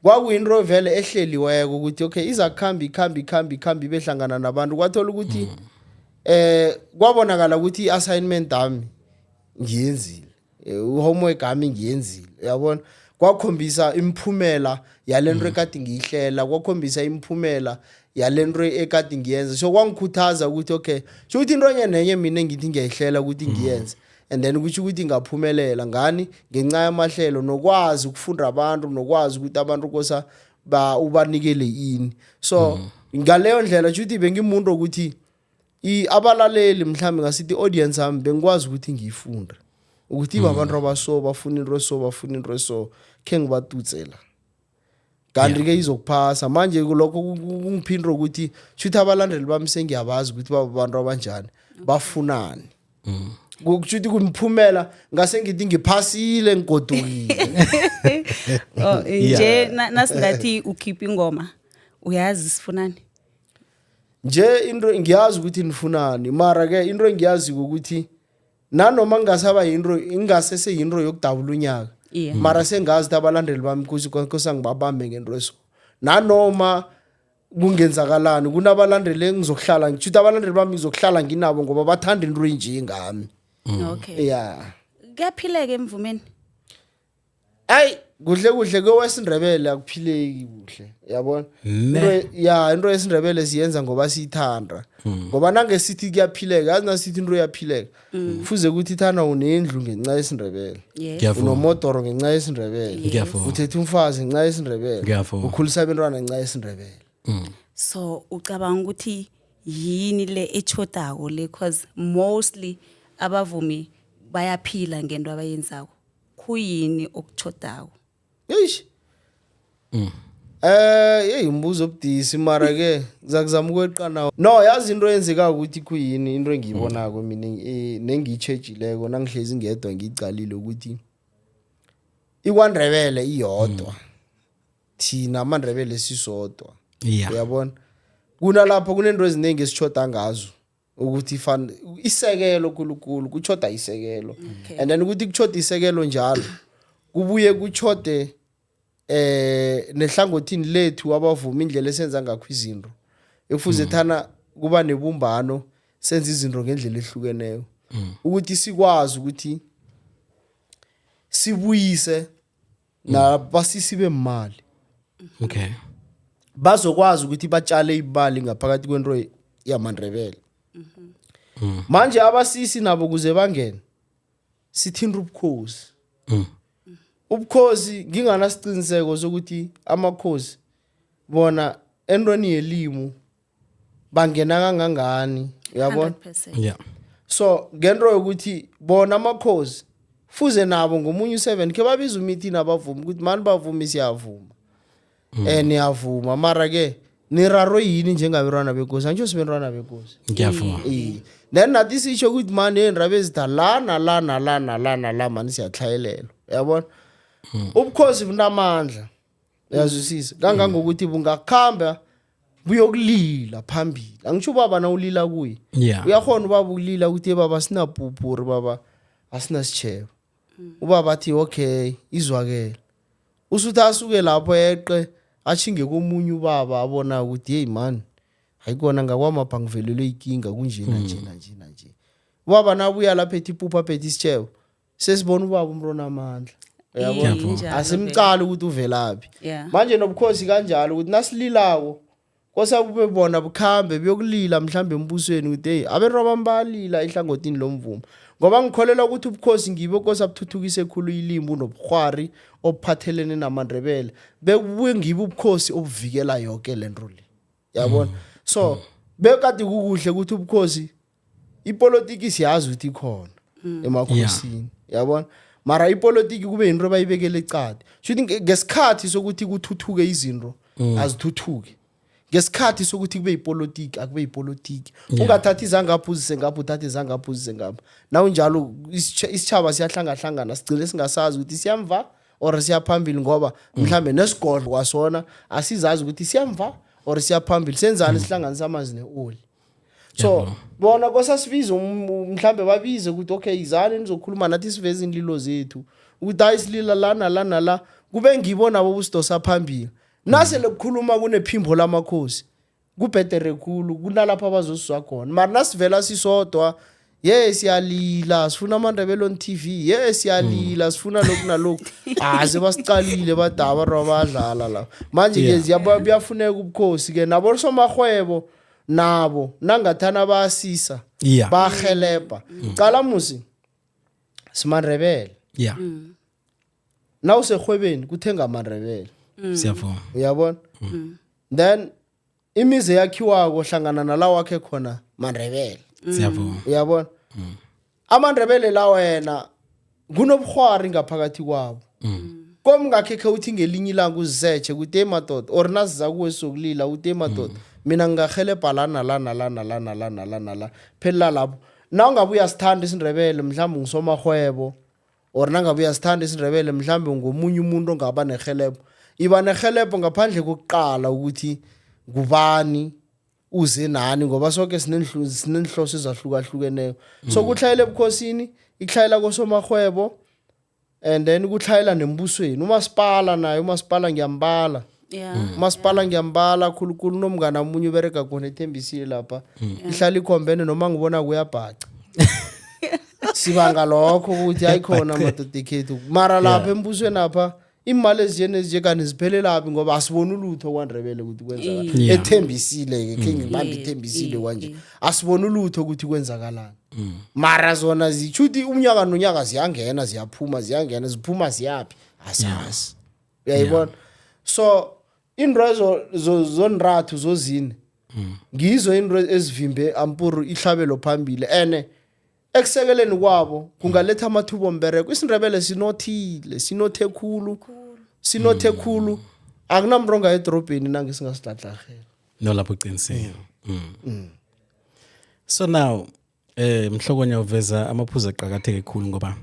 Kwakuyinto vele ehleliweko ukuthi okay, iza kukhamba ikhambi ikhambi ikhambi ibe hlangana nabantu. Kwathola ukuthi kwabonakala ukuthi i-assignment ami ngiyenzile, i-homework ami ngiyenzile, uyabona? Kwakhombisa imiphumela yalento ekade ngiyihlela, kwakhombisa imiphumela yalento ekade ngiyenza. So kwangikhuthaza ukuthi okay, so ukuthi into enye nenye mina engithi ngiyayihlela ukuthi ngiyenze and then kusho ukuthi ngaphumelela ngani, ngenxa yamahlelo nokwazi ukufunda abantu, nokwazi ukuthi abantu kosa ba ubanikele ini. So ngaleyo ndlela sho ukuthi bengimuntu ukuthi abalaleli, mhlawumbe ngasithi i-audience yami, bengikwazi ukuthi ngiyifunde ukuthi iba abantu abaso bafuna into eso, bafuna into eso, khe ngibatutsela, kanti-ke izokuphasa. Manje lokho kungiphinda ukuthi shuthi abalandeli bami sengiyabazi ukuthi babantu abanjani, bafunani. Kusho ukuthi kumphumela ngase ngithi ngiphasile, ngigodukile. Oh, nje nasingathi ukhipha ingoma, uyazi sifunani? Nje into ngiyazi ukuthi nifunani, mara ke into engiyaziko ukuthi nanoma ngingasaba yinto, ingasese yinto yokudabula unyaka, mara sengazi ukuthi abalandeli bami kosa ngibabambe ngento eso, nanoma kungenzakalani kunabalandeli engizokuhlala ngitsho ukuthi abalandeli bami ngizokuhlala nginabo, ngoba bathanda into enje ngami. Ya. Kuyaphileka emvumeni? Ayi, kuhle kuhle kowesindebele akuphileki kuhle, yabona? Ya, into yesindebele siyenza ngoba siyithanda, ngoba nangesithi kuyaphileka, yazi nasithi into iyaphileka, kufuze ukuthi ithanda unendlu ngenxa yesindebele, unomodoro ngenxa yesindebele, uthethe umfazi ngenxa yesindebele, ukhulisa abentwana ngenxa yesindebele. So ucabanga ukuthi Yini le etshodako le? Cause mostly abavumi bayaphila ngento abayenzako. Khuyini okutshodako? Eish. Hey, umbuzo obudisi, mara ke ngizakuzama ukweqa nawo. No, yazi into eyenzeka ukuthi kuyini, into engiyibonako mina nengiyitjhejileko nangihlezi ngedwa ngiyicalile ukuthi iKwaNdebele iyodwa. Thina amaNdebele sisodwa. Uyabona? Kunalapho kunento eziningi esishoda ngazo ukuthi ifan isekelo khulukhulu, kuchoda isekelo. And then ukuthi kuchoda isekelo njalo, kubuye kuchode nehlangothini lethu abavuma, indlela esenza ngakho izinto ekufuze thana kuba nebumbano, senze izinto ngendlela ehlukeneyo ukuthi sikwazi ukuthi sibuyise nabasisi bemali. Bazokwazi ukuthi batshale imali ngaphakathi kwento yamaNdebele. Manje abasisi nabo kuze bangene, sithinta ubukhosi. Ubukhosi, nginganasiqiniseko sokuthi amakhosi bona entweni yelimu bangena kangangani, uyabona? 100%. So ngento yokuthi bona amakhosi fuze nabo ngomunye u-7 khe babiza umeeting abavumi ukuthi mani bavumi, siyavuma, niyavuma, mara ke niraro yini njengabantwana benkosi? Angisho sibentwana benkosi. Ngiyavuma. Iye. Then nathi sisho ukuthi mani endaba ezitha la nala nala nala nala, mani siyatlhayelelwa, uyabona? Ubukhosi bunamandla, uyazwisisa, kangangokuthi bungakhamba buyokulila phambili. Angisho ubaba nawulila kuye, uyakhona ubaba ukulila ukuthi, "Hey baba, sinapupuri baba, asinasitshebo." Ubaba athi, "Okay, izwakele." Usuthi asuke lapho eqe ashinge komunye ubaba abona ukuthi, "Hey man, hayikona ngakwamapha ngivelelwe ikinga kunjena njena njena nje." Ubaba nabuya lapha ethi ipuphu, aphethe isitshebo, sesibona ubaba umuntu onamandla, uyabona? Iye, injalo. Asimcali ukuthi uvelaphi. Manje nobukhosi kanjalo, ukuthi nasililako kosa kube bona bukhambe buyokulila mhlambe embusweni ukuthi, hey, abantwana bami bayalila ehlangothini lomvumo, ngoba ngikholelwa ukuthi ubukhosi ngibo kosa buthuthukise khulu ilimi nobukhwari obuphathelene namaNdebele, bekubuye ngibo ubukhosi obuvikela yoke lento le, yabona? So bekade kukuhle ukuthi ubukhosi, ipolitiki siyazi ukuthi ikhona emakhosini, yabona, mara ipolitiki kube yinto abayibekele ecadi. Shuthi ngesikhathi sokuthi kuthuthuke izinto, azithuthuke. Ngesikhathi sokuthi kube yipolitiki, akube yipolitiki. Ungathathi izangapha uzise ngapha, uthathe izangapha uzise ngapha. Nawunjalo isitjhaba siyahlangahlangana, sigcine singasazi ukuthi siyamva or siyaphambili, ngoba mhlambe nesigodlo kwasona asizazi ukuthi siyamva or siyaphambili, senzani, sihlanganisa amanzi ne-oli. So bona kosasibiza mhlambe babize ukuthi, okay, izani nizokhuluma nathi, siveze inlilo zethu ukuthi hayi, silila la nala nala, kube ngibo nabo busidosa phambili. Nasele kukhuluma kunephimbo lamakhosi, kubhedere khulu, kunalapho abazosizwa khona. Mara nasivela sisodwa, ye siyalila, sifuna amaNdebele on TV, ye siyalila, sifuna lokhu nalokhu, aze basicalile badaba bayadlala la manje-ke. Buyafuneka ubukhosi ke nabo somarhwebo nabo nangathana bayasisa, bahelebha. Cala musi simaNdebele. Nawuserhwebeni kuthenga amaNdebele. Siyavuma. Uyabona? Then imizi eyakhiwako hlangana nala wakhe khona maNdebele. Siyavuma. Uyabona, amaNdebele la wena kunobuhwari ngaphakathi kwabo. Komngakhe khe uthi ngelinye ilanga uzisetshe ukuthi, hey madoda, or naziza kuwe sokulila ukuthi, hey madoda, mina ngingahelebha la nala nala nala nala nala nala, phelela lapho. Na ungabe uyasithanda isiNdebele, mhlawumbe ungusomarhwebo, or nangabe uyasithanda isiNdebele, mhlawumbe ngomunye umuntu ongaba nehelebho, iba nehelebho ngaphandle kokuqala ukuthi ngubani uze nani, ngoba sonke sinenhloso ezahlukahlukeneyo. So kuhlayela ebukhosini, ikuhlayela kosomarhwebo, and then kuhlayela nembusweni, umasipala naye, umasipala ngiyambala. Umasipala ngiyambala khulukhulu, unomngane omunye uberega khona eThembisile lapha, ihlala ikhombene noma ngibona kuyabhaca, sibanga lokho ukuthi ayikhona madoda ekhethu. Mara lapha embusweni apha imali ezinje nezinje kanti ziphelelaphi? Ngoba asiboni ulutho kwaNdebele ukuthi kwenzakala. Ethembisile-ke khe ngibambe, ithembisile kwanje asiboni ulutho ukuthi kwenzakalani, mara zona zitsho ukuthi umnyaka nonyaka ziyangena ziyaphuma, ziyangena ziphuma, ziyaphi asazi, uyayibona? So into ezo zonrathu zozine. Ngizo into ezivimbe ampuru ihlabelo phambili, ene ekusekeleni kwabo kungaletha amathuba ombereko. IsiNdebele sinothile, sinothe khulu, sinothe khulu. Akunamntu ongaya edorobheni nangesingasidladlarhela. No, lapho uqinisile. So now, Mhlokonya, uveza amaphuzu aqakatheke khulu, ngoba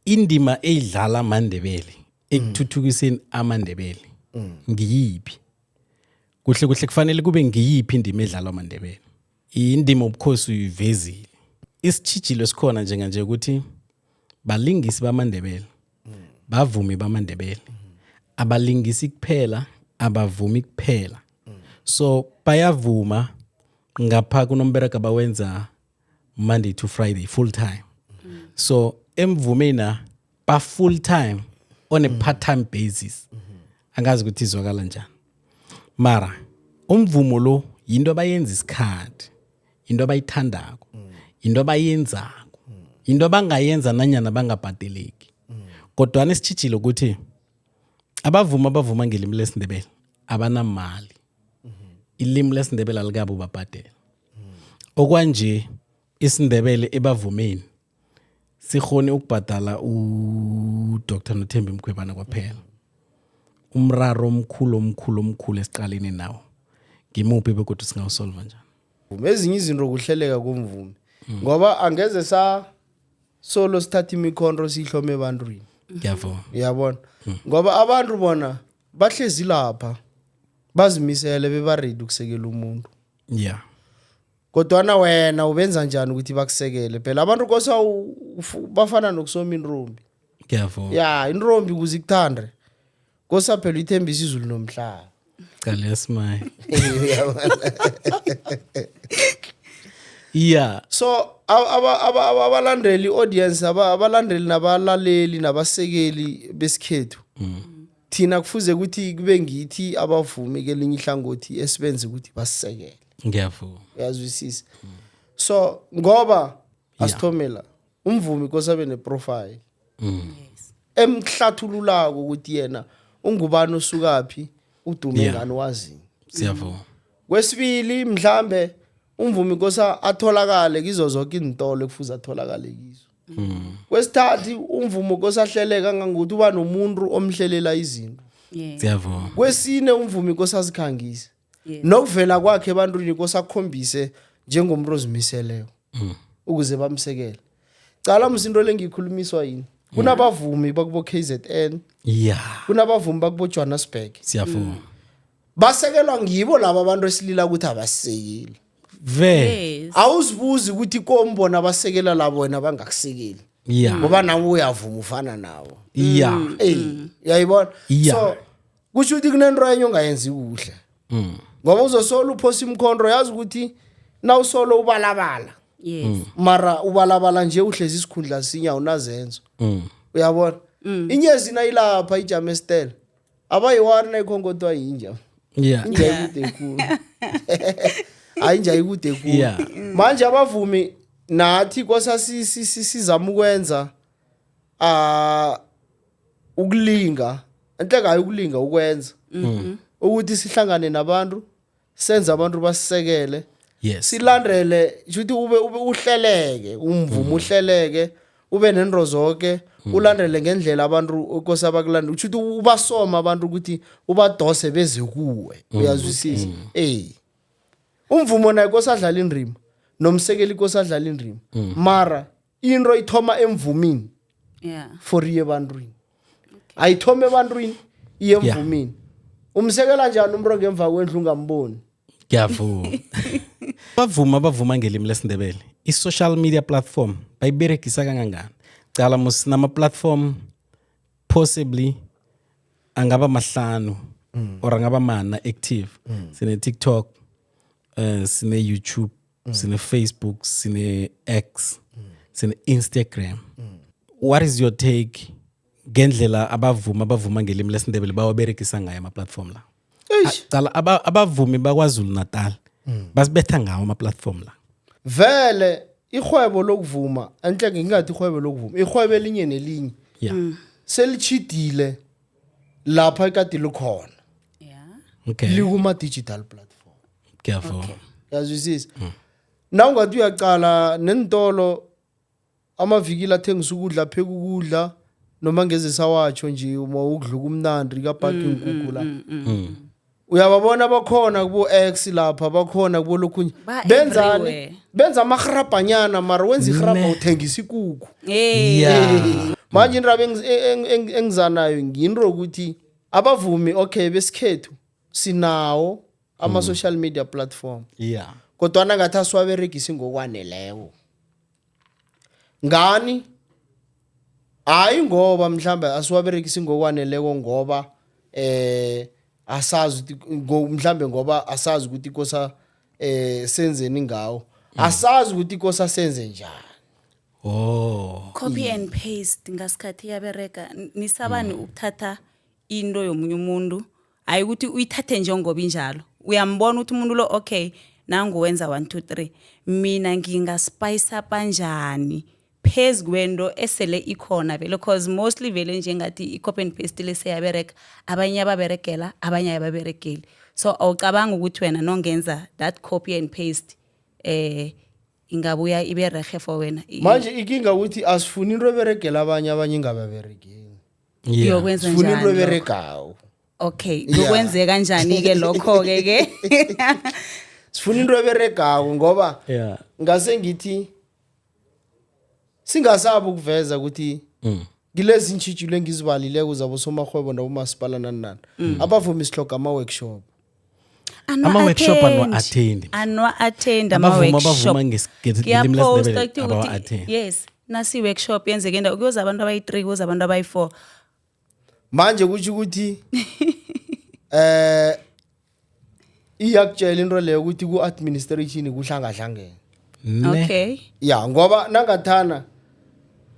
indima eyidlala amaNdebele ekuthuthukiseni amaNdebele ngiyiphi? Kuhle kuhle, kufanele kube ngiyiphi indima edlalwa amaNdebele? Indima ubukhosi uyivezile. Isitshijilo esikhona njenganje ukuthi balingisi bamaNdebele, bavumi bamaNdebele, abalingisi kuphela, abavumi kuphela. So bayavuma, ngapha kunombereko abawenza Monday to Friday full time. So emvumeni ba full time on a part time basis. Angazi ukuthi izwakala njani, mara umvumo lo yinto abayenza isikhathi, into abayithandako, into abayenzako, into abangayenza nanyana bangabhadeleki. Kodwana isitshijilo ukuthi abavuma abavuma ngelimi lesiNdebele abanamali. Ilimi lesiNdebele alikabi ubabhadela okwanje. IsiNdebele ebavumeni sikhone ukubhadala uDr Nothembi Mkhwebana kwaphela. Umraro omkhulu, omkhulu, omkhulu esiqalene nawo ngimuphi, begodwa singawusolva njani? Ezinye izinto kuhleleka komvumi, ngoba angeze sa solo sithatha imikhonto siyihlome ebantwini. Ngiyavuma. Uyabona, ngoba abantu bona bahlezi lapha bazimisele, bebaready ukusekela umuntu. Kodwana wena ubenza njani ukuthi bakusekele? Phela abantu kosa bafana nokusoma intombi. Ngiyavuma. Ya, intombi ukuze ikuthande kosa phela uyithembisa izulu nomhlaba. Cale smile. Yeah. So abalandeli, i-audience, abalandeli nabalaleli nabasekeli besikhethu, thina kufuze ukuthi kube ngithi abavumi kelinye ihlangothi esibenze ukuthi basisekele. Ngiyavuma. Uyazwisisa? So ngoba asithome la, umvumi kosabe neprofile emhlathululako ukuthi yena ungubani, usukaphi, udume ngani, wazini. Siyavuma. Kwesibili, mhlambe umvumi kosa atholakale kizo zonke iintolo ekufuze atholakale kizo. Kwesithathu, umvumo kosahleleka ngangokuthi uba nomuntu omhlelela izinto. Siyavuma. Kwesine, umvumi kosazikhangise nokuvela kwakhe ebantwini, kosakhombise njengomuntu ozimiseleko ukuze bamsekele. Cala msinto le ngiyikhulumiswa yini? Kunabavumi bakubo KZN, kunabavumi bakubo Johannesburg. Siyavuma. Basekelwa ngibo laba abantu esilila ukuthi abasisekeli. Ve. Awuzibuzi ukuthi kombona basekela labo, wena bangakusekeli? Ngoba nawe uyavuma, ufana nawo. Ey, uyayibona? Yeah. So kusho ukuthi kunento enye ongayenzi kuhle, ngoba uzosola uphosa imkhondro. Yazi ukuthi nawusolo ubalabala, mara ubalabala nje, uhlezi isikhundla sinye, awunazenzo. Uyabona, inyezi nayilapha ijame estela, abayi-one nayikhonkothwa yinja. Inja ikude khulu, hayi, inja ikude khulu. Manje abavumi nathi kosa sizama ukwenza ukulinga enhle kayi, ukulinga ukwenza ukuthi sihlangane nabantu, senze abantu basisekele. Silandele ukuthi ube uhleleke, umvumo uhleleke, ube nento zonke, ulandele ngendlela abantu okose abakulandela, usho ukuthi ubasoma abantu ukuthi ubadose beze kuwe. Uyazwisisa? Eh, umvumo naye kosadlala indima, nomsekeli kosadlala indima, mara into ithoma emvumini for iye ebantwini. Ayithome ebantwini, iye emvumini. Umsekela njani umuntu ngemva kwendlu ungamboni? Ngiyavuma. Bavuma abavuma ngelimi lesiNdebele, i-social media platform bayiberegisa kangangani? Cala mos, nama-platform possibly angaba mahlanu or angaba mana active. Sine-TikTok, sine-YouTube, sine-Facebook, sine-X, sine-Instagram. What is your take ngendlela abavuma abavuma ngelimi lesiNdebele bawaberegisa ngayo ama-platform la? Eish. Cala, abavumi baKwaZulu Natal basibetha ngawo ama-platform la. Vele ihwebo lokuvuma, enhle ngingathi ihwebo lokuvuma, ihwebo elinye nelinye selichidile lapha ekade likhona, likuma digital platform. Ngiyavuma. Yazwisisa? Na ungathi uyaqala nentolo, amavikili athengisa ukudla, apheka ukudla, noma ngeze sawatsho nje, uma ukudla kumnandi kabhaki inkukhu la, uyababona bakhona kubo-X lapha, bakhona kubo lokhunye. Ba Benzani? Everywhere. Benza amahrabhanyana, mara wenza ihrabha, uthengisa ikukhu. Manje indaba engizanayo nginto yokuthi abavumi, okay, besikhethu sinawo ama-social media platform, kodwana ngathi asiwaberegisi ngokwaneleko. Ngani? Hayi, ngoba mhlambe asiwaberegisi ngokwaneleko ngoba asazi ukuthi mhlambe ngoba asazi ukuthi kosa senzeni ngawo, asazi ukuthi kosa senze njani. Oh. Copy and paste ngasikhathi iyabereka. Nisabani ukuthatha into yomunye umuntu? Hayi ukuthi uyithathe njengoba injalo. Uyambona ukuthi umuntu lo, okay, nangu wenza 1 2 3, mina ngingaspice up kanjani phezu kwento esele ikhona vele? Cause mostly vele njengathi i-copy and paste leseyabereka, abanye ababeregela, abanye ababeregeli. So awucabanga ukuthi wena nongenza that copy and paste ingabuya ibe rehe for wena? Manje ikinga ukuthi asifuni into eberegela abanye, abanye ingababeregeli. Iyokwenza Sifuna into njani lokho? eberegawo. Okay, kukwenzeka kanjani ke lokho ke ke? Sifuna into eberegawo ngoba ngase ngithi singasabi ukuveza ukuthi kilezi ntshijilo engizibalileko zabosomarhwebo nabomasipala nani nani, abavumi sihloga ama-workshop. Ama-workshop anwa-attend. Anwa-attend. Abavumi ama-workshop. Abavuma ngelimi Kuyaposta lesiNdebele kuthiwa ukuthi abawa-attend. Yes, nasi workshop yenzeke endawo, kuyoza abantu abayi-3, kuyoza abantu abayi-4. Manje kusho ukuthi iyakutshela into leyo ukuthi ku-administration kuhlangahlangene. Ne. Ya, ngoba nangathana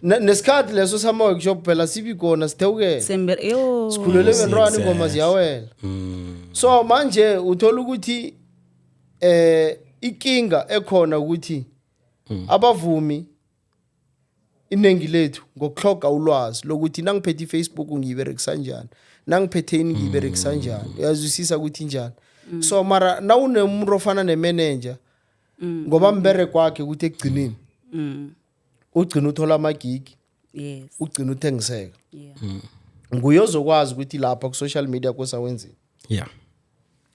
nesikhathi leso sama-workshop phela sibi khona sithewukele. Sember yo. Sikhulele bentwana, ingoma ziyawela. So manje uthola ukuthi ikinga ekhona ukuthi abavumi inengi lethu ngokuhloga ulwazi lokuthi nangiphethe iFacebook ngiyiberekisa njani, nangiphethe ini ngiyiberekisa njani, uyazwisisa ukuthi njani? So mara nawunemuntu ofana nemanager, ngoba mbereko wakhe ukuthi ekugcineni ugcina uthola amagigi, ugcina uthengiseka, nguye ozokwazi ukuthi lapha ku-social media kosawenzeni.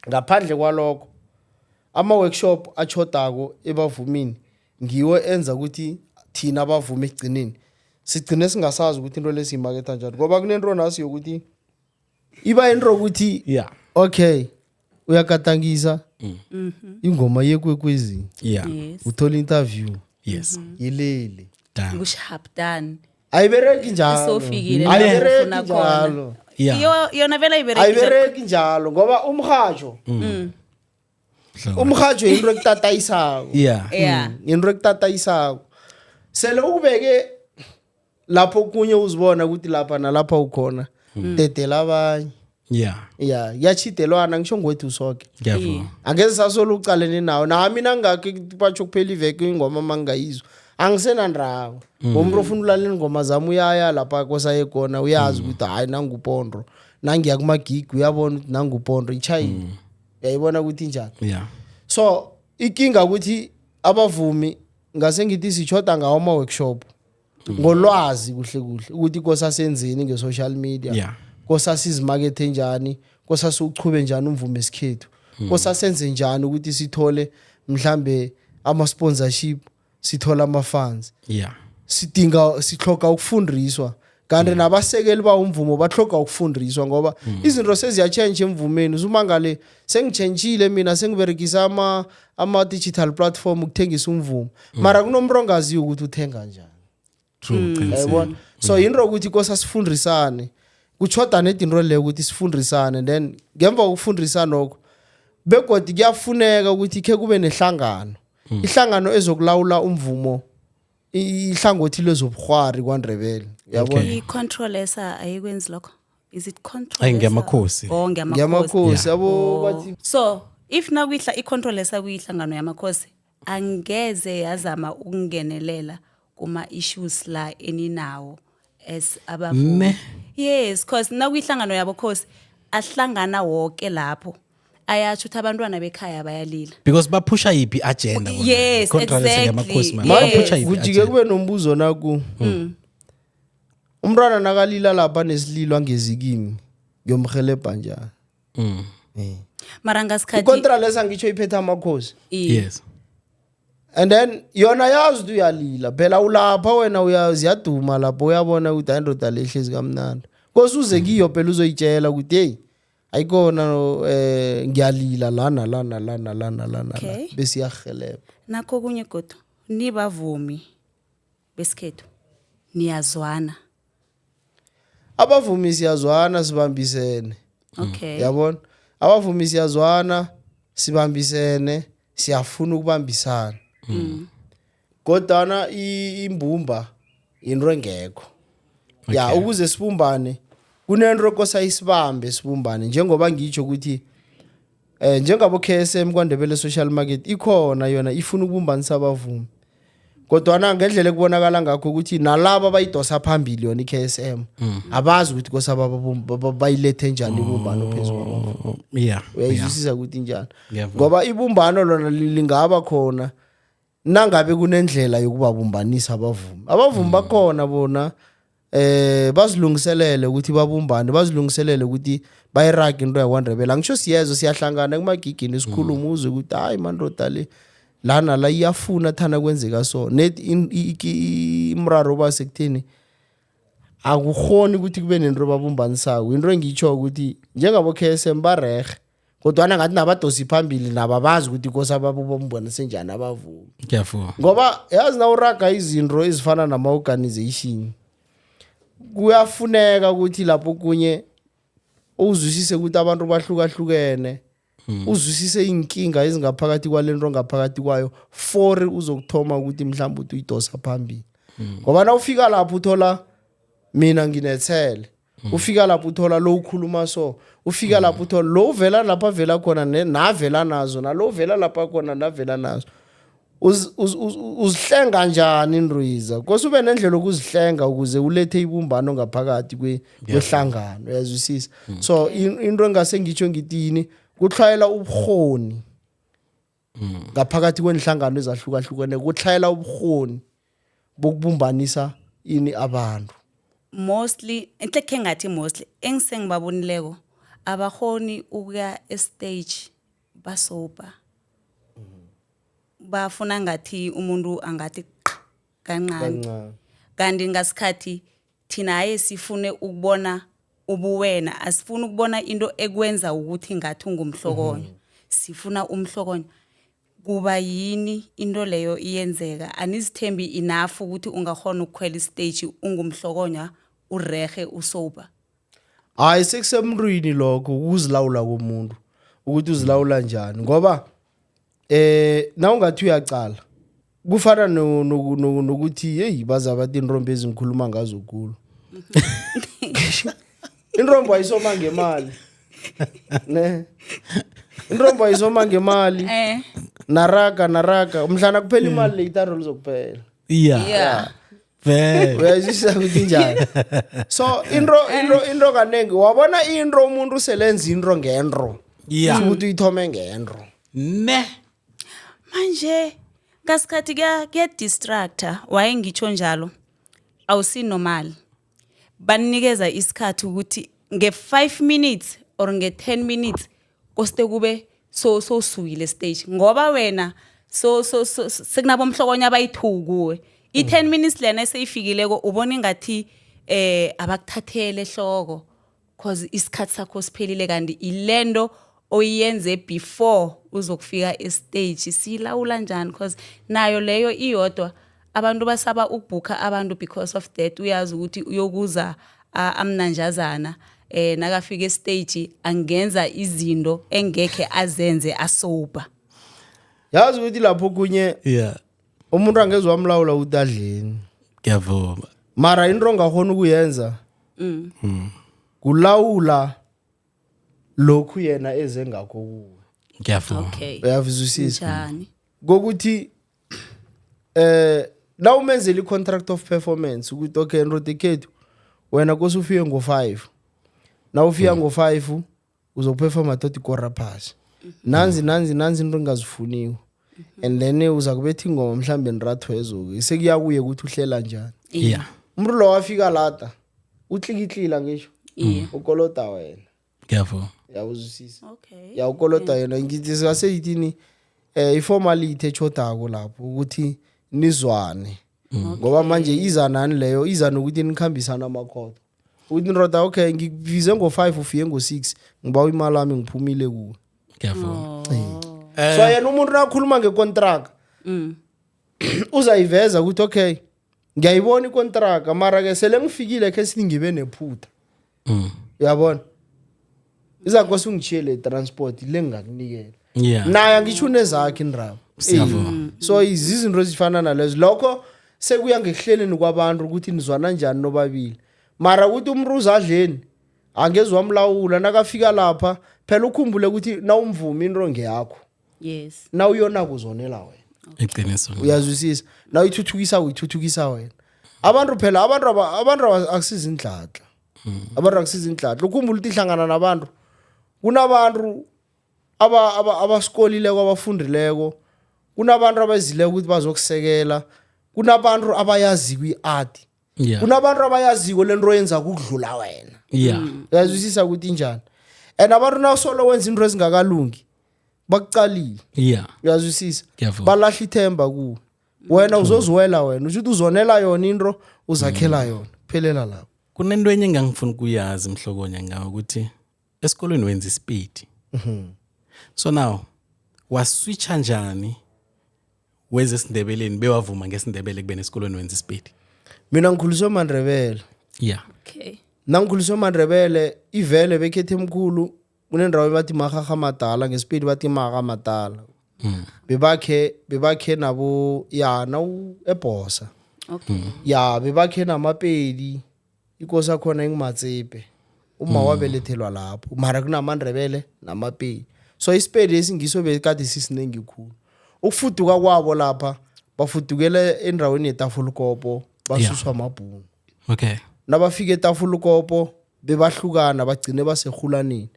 Ngaphandle kwalokho, ama-workshop achodako ebavumini ngiwo enza ukuthi thina abavumi ekugcineni sigcine singasazi ukuthi into lesiyimaketha njani, ngoba kunento nasi yokuthi iba into yokuthi okay, uyagadangisa ingoma yekwekwezini, uthola interview, yelele. Done. Kushap, done. Ayibereki njalo. Sofikile la Ayibereki ufuna khona. njalo. Yona vele ayibereki njalo. Ayibereki njalo ngoba umhajo, umhajo into ekutatayisako. Into ekutatayisako sele ukubeke lapho kunye, uzibona ukuthi lapha nalapha ukhona, dedela abanye. Ya, kuyachidelwana, ngisho ngwethu soke. Ngiyavuma. Angeze sasolo ucalene nawo. Nami nangakhe batsho kuphela iveke ingoma mangingayizwa angisenandawo. Ngomuntu ofuna ulalela ingoma zami uyaya lapha kosaye khona, uyazi ukuthi hayi, nangupondo. Nangiya kumagigi uyabona ukuthi nangupondo ichayile, uyayibona ukuthi injani. So ikinga ukuthi abavumi ngase ngithi sichoda ngawo ama-workshop ngolwazi kuhle kuhle ukuthi kosasenzeni nge-social media, kosasizimakethe njani, kosasiwuchube njani umvumo esikhethu, kosasenze njani ukuthi sithole mhlambe ama-sponsorship, sithole ama-funds. Sidinga, sihloga ukufundiswa, kanti nabasekeli bawo umvumo bahloga ukufundiswa, ngoba izinto seziyatshentsha emvumeni. Uzumangale sengitshentshile mina, sengiberegisa ama-digital platform ukuthengisa umvumo, mara kunomuntu ongaziyo ukuthi uthenga njani. True, qinisile. Yayibona? So yinto ukuthi kosa sifundisane, kuchoda nedinto leyo ukuthi sifundisane, then ngemva kokufundisana begodi kuyafuneka ukuthi khe kube nehlangano, ihlangano ezokulawula umvumo, ihlangothi lezobukhwari kwaNdebele, uyabona? Okay. I-Contralesa ayikwenzi lokho. Is it Contralesa? Ayi, ngeyamakhosi. Oh, ngeyamakhosi. Ngeyamakhosi abo bathi. So if nakuyihla i-Contralesa kuyihlangano yamakhosi, angeze yazama ukungenelela kuma-issues la eninawo as abavumi? Ne. Yes, cause nakuyihlangano yabokhosi ahlangana wonke lapho. Ayatsho ukuthi abantwana bekhaya bayalila. Because baphusha yiphi agenda bona? Yes, Contralesa exactly. yamakhosi mara Yes. baphusha yiphi Kujike agenda? kube nombuzo naku. Umntwana nakalila lapha nesililo angezi kimi, ngiyomhelebha njani? Mara ngasikhathi Icontralesa ngitsho iphethe amakhosi. Yes. And then yona yazi ukuthi uyalila phela, ulapha wena, uyaziyaduma lapho, uyabona ukuthi hayi, indoda le ihlezi kamnandi. Kose uze kiyo phela uzoyitshela ukuthi hey, ayikona, ngiyalila la nala nala nala nala nala. Bese iyahelebha. Nakho kunye godu, nibavumi besikhethu niyazwana? Abavumi siyazwana, sibambisene. Yabona, abavumi siyazwana, sibambisene, siyafuna ukubambisana, kodwana imbumba into engekho ya. Ukuze sibumbane kunento ekosa isibambe sibumbane, njengoba ngitsho ukuthi njengabo KSM, kwaNdebele Social Market, ikhona yona ifuna ukubumbanisa abavumi, kodwana ngendlela ekubonakala ngakho ukuthi nalabo abayidosa phambili yona i-KSM abazi ukuthi kosaba bayilethe njani ibumbano phezu kwabavumi. Uyayizwisisa ukuthi njani? Ngiyavuma. Ngoba ibumbano lona lingaba khona nangabe kunendlela yokubabumbanisa abavumi. Abavumi bakhona bona bazilungiselele ukuthi babumbane, bazilungiselele ukuthi bayirage into yakwaNdebele. Angisho siyezo, siyahlangana kumagigini, sikhuluma, uzwe ukuthi hayi mandoda, le lana la iyafuna thana kwenzeka so net imraro ba sekutheni akukhoni ukuthi kube nento babumbanisako. Into engitsho ukuthi njengabo KSM barehe, kodwana ngathi nabadosi phambili nabo bazi ukuthi kosa babumbanise njani abavumi. Ngiyavuma. Ngoba yazi, nawuraga izinto ezifana nama-organization kuyafuneka ukuthi lapho kunye uzwisise ukuthi abantu bahlukahlukene, uzwisise inkinga ezingaphakathi kwalento ngaphakathi kwayo for uzokuthoma ukuthi mhlawumbe uthi uyidosa phambili. Ngoba nawufika lapho uthola mina nginethele, ufika lapho uthola lo ukhuluma so, ufika lapho uthola lo uvela lapha avela khona navela nazo, nalo uvela lapha khona navela nazo. Uzihlenga njani indriza? Kose ube nendlela yokuzihlenga ukuze ulethe ibumbano ngaphakathi kwehlangano, uyazwisisa? So into engase ngitsho ngithini, kutlhayela ubuhoni ngaphakathi kwenhlangano ezahlukahlukene, kutlhayela ubuhoni bokubumbanisa ini abantu. Mostly enhle khe ngathi mostly engisengibabonileko abahoni ukuya estage basopa, bafuna ngathi umuntu angathi qha kancane. Kancane. Kanti ngasikhathi thina haye sifune ukubona ubuwena, asifuni ukubona into ekwenza ukuthi ngathi ungumhlokonyo. Sifuna umhlokonyo kuba yini into leyo iyenzeka? Anizithembi enough ukuthi ungakhona ukukhwela istage ungumhlokonya, urehe, usober? Hayi, sekusemntwini lokho, ukuzilawula komuntu, ukuthi uzilawula njani. Ngoba nawungathi uyacala kufana nokuthi hey, baza bathi intombi ezingikhuluma ngazo kulo, intombi ayisoma ngemali ne, intombi ayisoma ngemali. Naraga naraga mhlana kuphela imali le, itaro lizokuphela. Vele. Uyayizwisisa ukuthi njani? So into kanengi wabona into umuntu selenza into ngento ukuthi uyithome ngento. Ne. Manje ngasikhathi kuya-distracta, waye ngitsho njalo, awusinormal. Banikeza isikhathi ukuthi nge-5 minutes or nge-10 minutes koste kube so sowusukile stage, ngoba wena so sekunabomhlokonya abayi-2 kuwe. I-10 minutes lena eseyifikileko ubona ingathi abakuthathele ehloko cause isikhathi sakho siphelile, kanti ilento oyenze before uzokufika estage siyilawula njani? Cause nayo leyo iyodwa, abantu basaba ukubhukha abantu because of that. Uyazi ukuthi uyokuza amnanjazana, nakafika estage angenza izinto engekhe azenze asober. Yazi ukuthi lapho kunye umuntu angeze wamlawula ukuthi adleni. Ngiyavuma. Mara into ongakhona ukuyenza kulawula lokhu yena eze ngakho kuwe. Ngiyavuma. Uyavizwisisa? Njani? Kokuthi la umenzela i-contract of performance ukuthi okay, nrodekhethu, wena kose ufike ngo-5, na ufika ngo-5 uzokuperforma tot 5:15. Nanzi nanzi nanzi into engazifuniko. And then uza kubetha ingoma mhlambe nirathwezo-ke, sekuya kuye ukuthi uhlela njani. Umuntu lo wafika lada, utlikitlila ngisho. Ukoloda wena. Ngiyavuma. Yawuzwisisa? Okay. Ya, ukoloda yena. Ngithi singaseyithini, iformality echodako lapho ukuthi nizwane, ngoba manje iza nani leyo, iza nokuthi nikhambisana amakhotho, ukuthi nroda, okay, ngikubize ngo-5, ufike ngo-6, ngibawa imali ami, ngiphumile kuwe. Ngiyavuma. So yena umuntu nakhuluma ngekontraka, uzayiveza ukuthi okay, ngiyayibona ikontraka, mara-ke sele ngifikile khe sithi ngibe nephutha. Uyabona, izakose ungitshiyele transport le ngingakunikela. Naye angitsho unezakhe indaba. Siyavuma. So izinto ezifana nalezo, lokho sekuya ngekuhleleni kwabantu ukuthi nizwana njani nobabili. Mara ukuthi umuntu uzadleni, angeze wamlawula nakafika lapha. Phela ukhumbule ukuthi nawumvumi, into ngeyakho. Nawuyona kuzonela wena. Iqiniso. Uyazwisisa? Nawuyithuthukisa, uyithuthukisa wena. Abantu phela, abantu akusiza indladla, abantu akusiza indladla. Ukhumbule ukuthi ihlangana nabantu, kunabantu abasikolileko, abafundileko, kunabantu abezileko ukuthi bazokusekela, kunabantu abayaziko i-art, kunabantu abayaziko lento oyenza kukudlula wena. Uyazwisisa ukuthi injani? And abantu nawusolo wenza into ezingakalungi, bakucalile. Uyazwisisa? Ngiyavuma. Balahla ithemba kuwe. Wena uzoziwela wena, usho ukuthi uzonela yona into, uzakhela yona, phelela lapho. Kunento enye engangifuna ukuyazi, Mhlokonya, ngawo ukuthi esikolweni wenza isipedi. So now waswitcha njani weze esiNdebeleni, bewavuma ngesiNdebele kube nesikolweni wenza isipedi? Mina ngikhuliswe maNdebele. Nangikhuliswe maNdebele, ivele bekhethe emkhulu kunendawo bathi Mahaha Madala, ngesipedi bathi Maga Madala. Bebakhe nabo ya nawu eBhosa. Ya, bebakhe namapedi, ikosi akhona inguMatsepe, uma wabelethelwa lapho, mara kunamaNdebele namapedi. So isipedi esingiso bekade sisiningi khulu. Ukufuduka kwabo lapha, bafudukela endaweni yeTafulukopo, basuswa amabhunu. Nabafika eTafulukopo bebahlukana, bagcine baserhulaneni.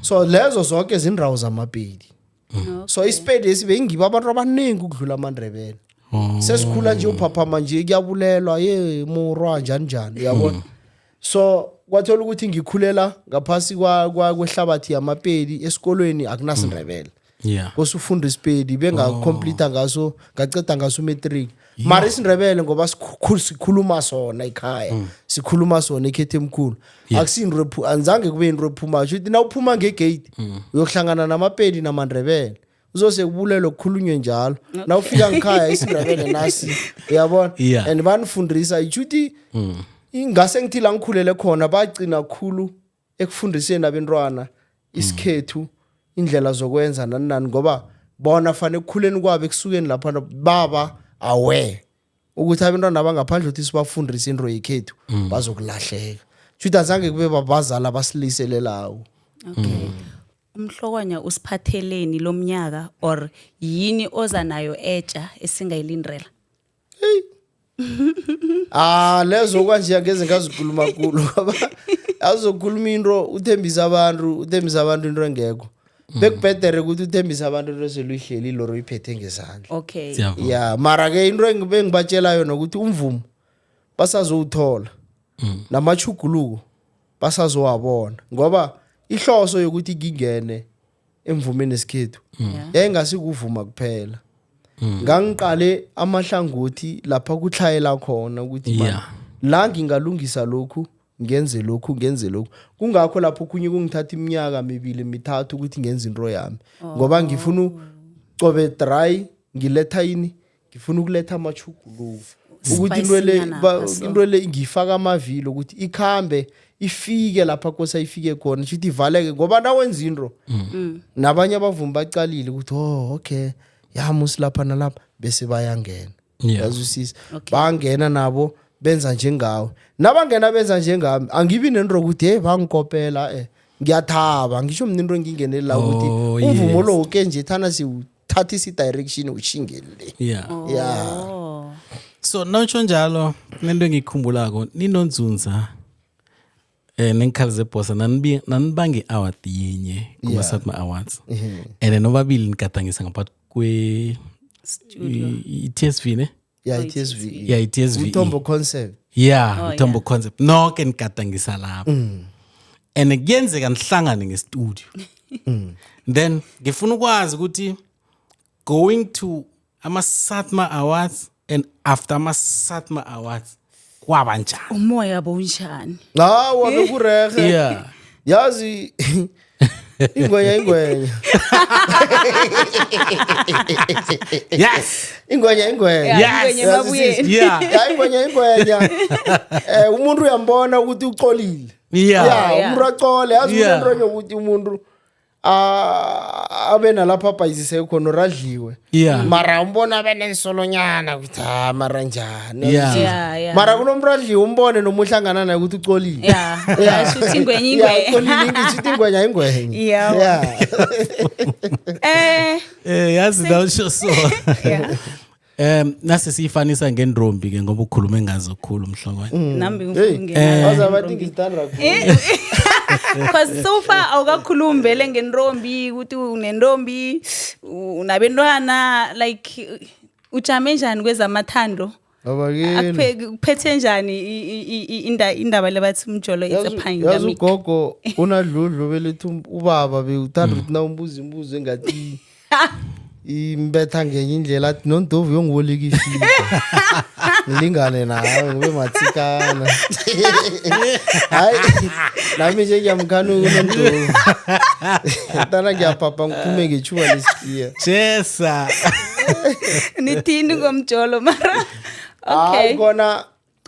So lezo zonke zindawo zamapedi. So isipedi esi bengibo abantu abaningi ukudlula amaNdebele. Sesikhula nje, uphaphama nje, kuyabulelwa ye murwa njani njani, uyabona? So kwathola ukuthi ngikhulela ngaphasi kwehlabathi yamapedi. Esikolweni akunasiNdebele. Kose ufunda isipedi. Bengacomplete ngaso, ngaceda ngaso umatric, mara isiNdebele ngoba sikhuluma sona ekhaya, sikhuluma sona ekhethe emkhulu, akusinto anzange kube into ephumayo. Shuthi nawuphuma ngegate uyokuhlangana namapedi namaNdebele, uzose kubulelwe, kukhulunywe njalo. Nawufika ngikhaya, isiNdebele nasi, uyabona? And banifundisa ishuthi ingase ngithi la ngikhulele khona bagcina khulu ekufundiseni abentwana isikhethu, indlela zokwenza nani nani, ngoba bona fanele ekukhuleni kwabo, ekusukeni lapha baba aware ukuthi abantwana abangaphandle ukuthi sibafundise into yekhethu bazokulahleka. Shuthi azange kube babazali abasiliselelawo. Okay. Umhlokonya usiphatheleni lomnyaka, or yini oza nayo etsha esingayilindela? Ah, lezo kwanje angeze ngazikhuluma khulu, ngoba azokhuluma into uthembisa abantu into engekho. Bekubhedere ukuthi uthembisa abantu into eseluyihleli loro, uyiphethe ngezandla. Siyavuma. Ya, mara ke into engibatshela yona ukuthi umvumo basazowuthola, namachuguluko basazowabona, ngoba ihloso yokuthi ngingene emvumeni esikhethu yayingasikuvuma kuphela. Ngangiqale amahlangothi lapha kutlhayela khona ukuthi man, la ngingalungisa lokhu, ngenze lokhu, ngenze lokhu. Kungakho lapho okhunye kungithatha iminyaka mibili mithathu ukuthi ngenze into yami, ngoba ngifuna cobe dry ngiletha yini, ngifuna ukuletha amachuguluko ukuthi into le Spice-nyana apha, so. Into le ngifaka amavilo ukuthi ikhambe ifike lapha kosa ifike khona, shuthi ivaleke, ngoba nawenza into nabanye abavumi bacalile ukuthi oh okay, ya musi lapha nalapha, bese bayangena. Yazwisisa? Bangena nabo benza njengawe. Nabangena benza njengami, angibi nento ukuthi hey, bangikopela. Ngiyathaba ngisho mina into engingeneli la ukuthi umvumo lo ke nje thana siwuthathisa i-direction ushingele le. Yeah. So nawutsho njalo, kunento engiyikhumbulako ninonzunza. Nenkhali zebhosa nanibange i-award yinye kuma-SATMA Awards, and nobabili nigadangisa ngaphakathi kwe Studio. i-TSV, ne? Ya, i-TSV. Ya, i-TSV. Umthombo Concept. Ya. Oh, Mthombo Concept, noke nigadangisa lapho and kuyenzeka nihlangane ngestudio. Then ngifuna ukwazi ukuthi going to ama-SATMA Awards and after ama-SATMA Awards kwaba njani? Umoya bowunjani? Hawa, bekurehe. Yazi, ingwenya, ingwenya. Ingwenya, ingwenya. Ingwenya emabuyeni. Ya, ingwenya, ingwenya. Umuntu uyambona ukuthi uxolile. Ya, umuntu acole, yazi. Kunento yokuthi umuntu abe nalapha abhayizise khona or adliwe, mara umbona abe nensolonyana ukuthi ha, mara njani? Mara kunomuntu adliwe, umbone noma uhlangana naye ukuthi ucolile. Yeah, shuthi ingwenya, ingwenya. Ucolile, ngisho ingwenya, ingwenya. Yazi nawusho so, nase siyifanisa ngendombi ke, ngoba ukhulume ngazo khulu mhlokwane. Nami Hey, ngifuna waze abathi ngizithanda kakhulu. Because so far awukakhulumi vele ngentombi, ukuthi unentombi, unabentwana, like ujame njani kwezamathando? Abakini. Kuphethe njani indaba lebathi umjolo it's a Yazi pandemic? Ugogo unadludlu belethi ubaba bewuthanda ukuthi na umbuza imibuzo engathi imbetha ngenye indlela, athi nondovu yongiboleka ifika ngilingane nawe ngibe matsikana. Hayi, nami nje ngiyamkhanuka unondovu tana, ngiyaphapha ngiphume ngetjhuba lesikiya. Jesa. Nithini ngomjolo mara? Hayi, Okay. Kona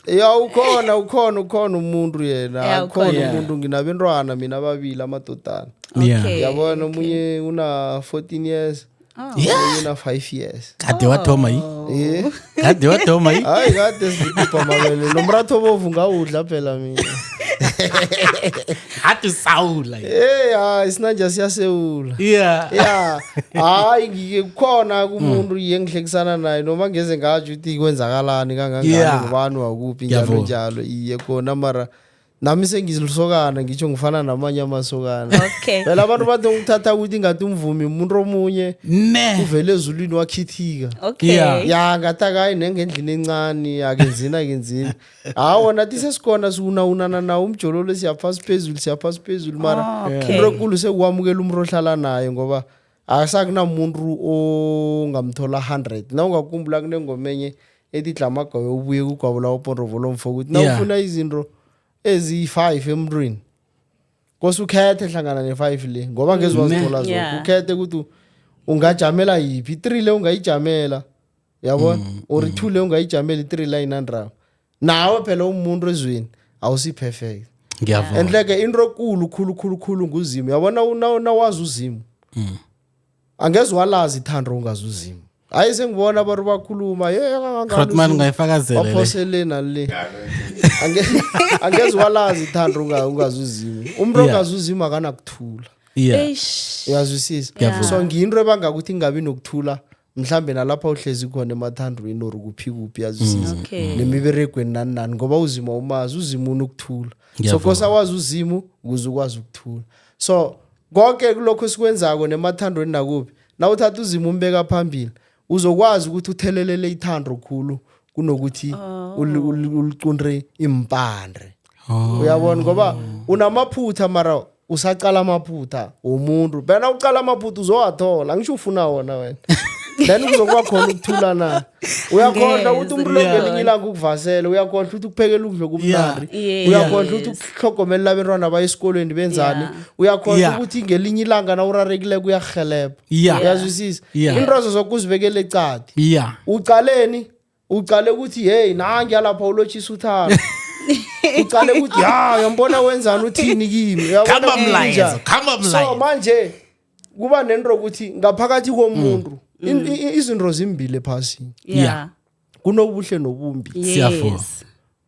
ya, ukhona, ukhona, ukhona umuntu yena. Ya, ukhona ukhona. umuntu, nginabentwana mina ababili, amadodana. Yabona, omunye una 14 years, omunye una 5 years. Kade wathoma yi? Eh. Kade wathoma yi? Hayi, kade sikhupha amabele nomratho bovu ngawudla phela mina. Hathi sawula yi. Eh, hayi, isinanja siyasewula. Ya, hayi, ngike kukhona kumuntu iye ngihlekisana naye noma ngeze ngatsho ukuthi kwenzakalani kangangani, ngubani wakuphi, njalo njalo. Iye, khona, mara nami sengilisokana, ngitsho ngifana namanye amasokana. Phela abantu bathi ngithatha ukuthi ngathi umvumi umuntu omunye Ne. uvele ezulwini wakhithika. Ya, ngathi akayi nengendlini encane, akenzini, akenzini. Hawa, nathi sesikhona siwunawunana nawo umjololo, siyaphasi phezulu, siyaphasi phezulu, mara into ekulu sekuwamukela umuntu ohlala naye, ngoba asakunamuntu ongamthola 100. Na ungakhumbula, kunengoma enye ethi dlamagawe ubuye kugwabo lawo pondrovo lomfo, ukuthi nawufuna izinto eziyi-5 emntwini, kose ukhethe hlangana ne-5 le, ngoba ngeze wazithola zoke. Ukhethe ukuthi ungajamela yiphi, i-three le ungayijamela, yabona, or i-two le ungayijamela, i-three le ayinandaba nawe. Phela umuntu ezweni awusi-perfect. Ngiyavuma. And like into ekulu khulu khulu khulu nguzimu, yabona. Nawazi uzimu, angeze walazi ithando ungazi uzimu. Hayi, sengibona abantu bakhuluma ye kangangani. Grootman, uZimu. ungayifakazela le. Baphosele nale. Angeze walazi ithando ungazi uzimu. Umuntu ongazi uzimu akanakuthula. Eish. Uyazwisisa? Ngiyavuma. So ngiyinto ebanga ukuthi ngingabi nokuthula mhlambe nalapha uhlezi khona emathandweni or kuphi kuphi, yazwisisa, nemiberegweni nani nani, ngoba uzimu awumazi. Uzimu unokuthula, so Ngiyavuma. kose awazi uzimu ukuze ukwazi ukuthula. So konke kulokho esikwenzako nemathandweni nakuphi, na uthatha uzimu umbeka phambili, uzokwazi ukuthi uthelelele ithando khulu kunokuthi ulicunde impande. Uyabona, ngoba unamaphutha, mara usacala amaphutha womuntu bena ucala amaphutha uzowathola, angisho ufuna wona wena, then kuzokuba khona ukuthula. Na uyakhohlwa ukuthi umuntu lo ngelinye ilanga ukuvasele, uyakhohlwa ukuthi ukuphekela ukudla okumnandi, uyakhohlwa ukuthi ukuhlogomelela abantwana baye esikolweni benzani, uyakhohlwa ukuthi ngelinye ilanga na urarekileko uyakuhelebha. Uyazwisisa? Into zoke uzibekele ecadi. Ucaleni, ucale ukuthi hey, nangi yalapha ulotshisa uthando, ucale ukuthi ya, uyambona wenzani, uthini kimi. Uyabona Khamba ukuthi mlayezo, kunjani? khamba So mlayezo. manje kuba nento ukuthi ngaphakathi komuntu izinto zimbili ephasini, kunobuhle nobumbi. Siyavuma.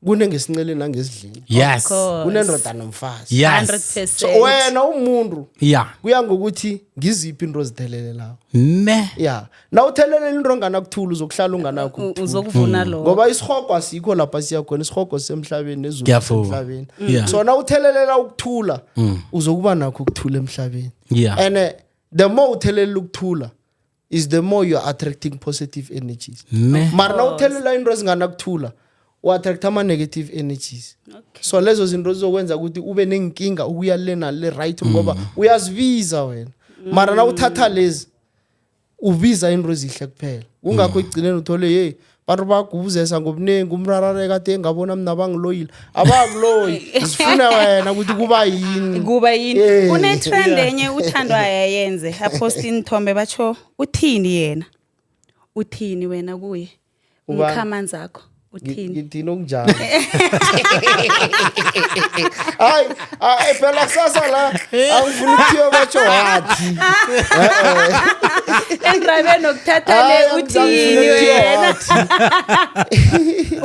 Kunengesinceleni nangesidleni. Yes. Course. Kunendoda nomfazi. Yes. 100%. So wena umuntu Yeah. kuya ngokuthi ngiziphi into ozithelelelako. Ne. Ya, nawuthelelela into onganakuthula uzokuhlala unganakho ukuthula. Uzokuvuna lokho. Ngoba isihogo asikho lapha siya khona, isihogo sisemhlabeni nezulu Ngiyavuma. sisemhlabeni. So nawuthelelela ukuthula uzokuba nakho ukuthula emhlabeni. And the more uthelelela ukuthula is the more you are attracting positive energies. Ne. Mara nawuthelela into ezinganakuthula u-attract ama-negative energies. So lezo zinto zizokwenza ukuthi ube nenkinga ukuya le nale, right, ngoba uyazibiza wena. Mara nawuthatha lezi ubiza into ezihle kuphela, kungakho ekugcineni uthole hey bantu bagubuzesa ngobuningi umrarare kade ngabona mina bangiloyile, abakuloyi, zifuna wena ukuthi kuba yini. Kuba yini. Kune-trend enye uthandwa yayenze, aposta inithombe, batsho uthini yena, uthini wena kuye? Ubani? Umkhamanzi akho uthini? Ngithini okunjalo? Hayi hayi phela, kusasa la angifuni ukuthiwa batsho wathi. Endabeni nokuthatha le, Hayi, uthini angifuni ukuthiwa wena? wathi.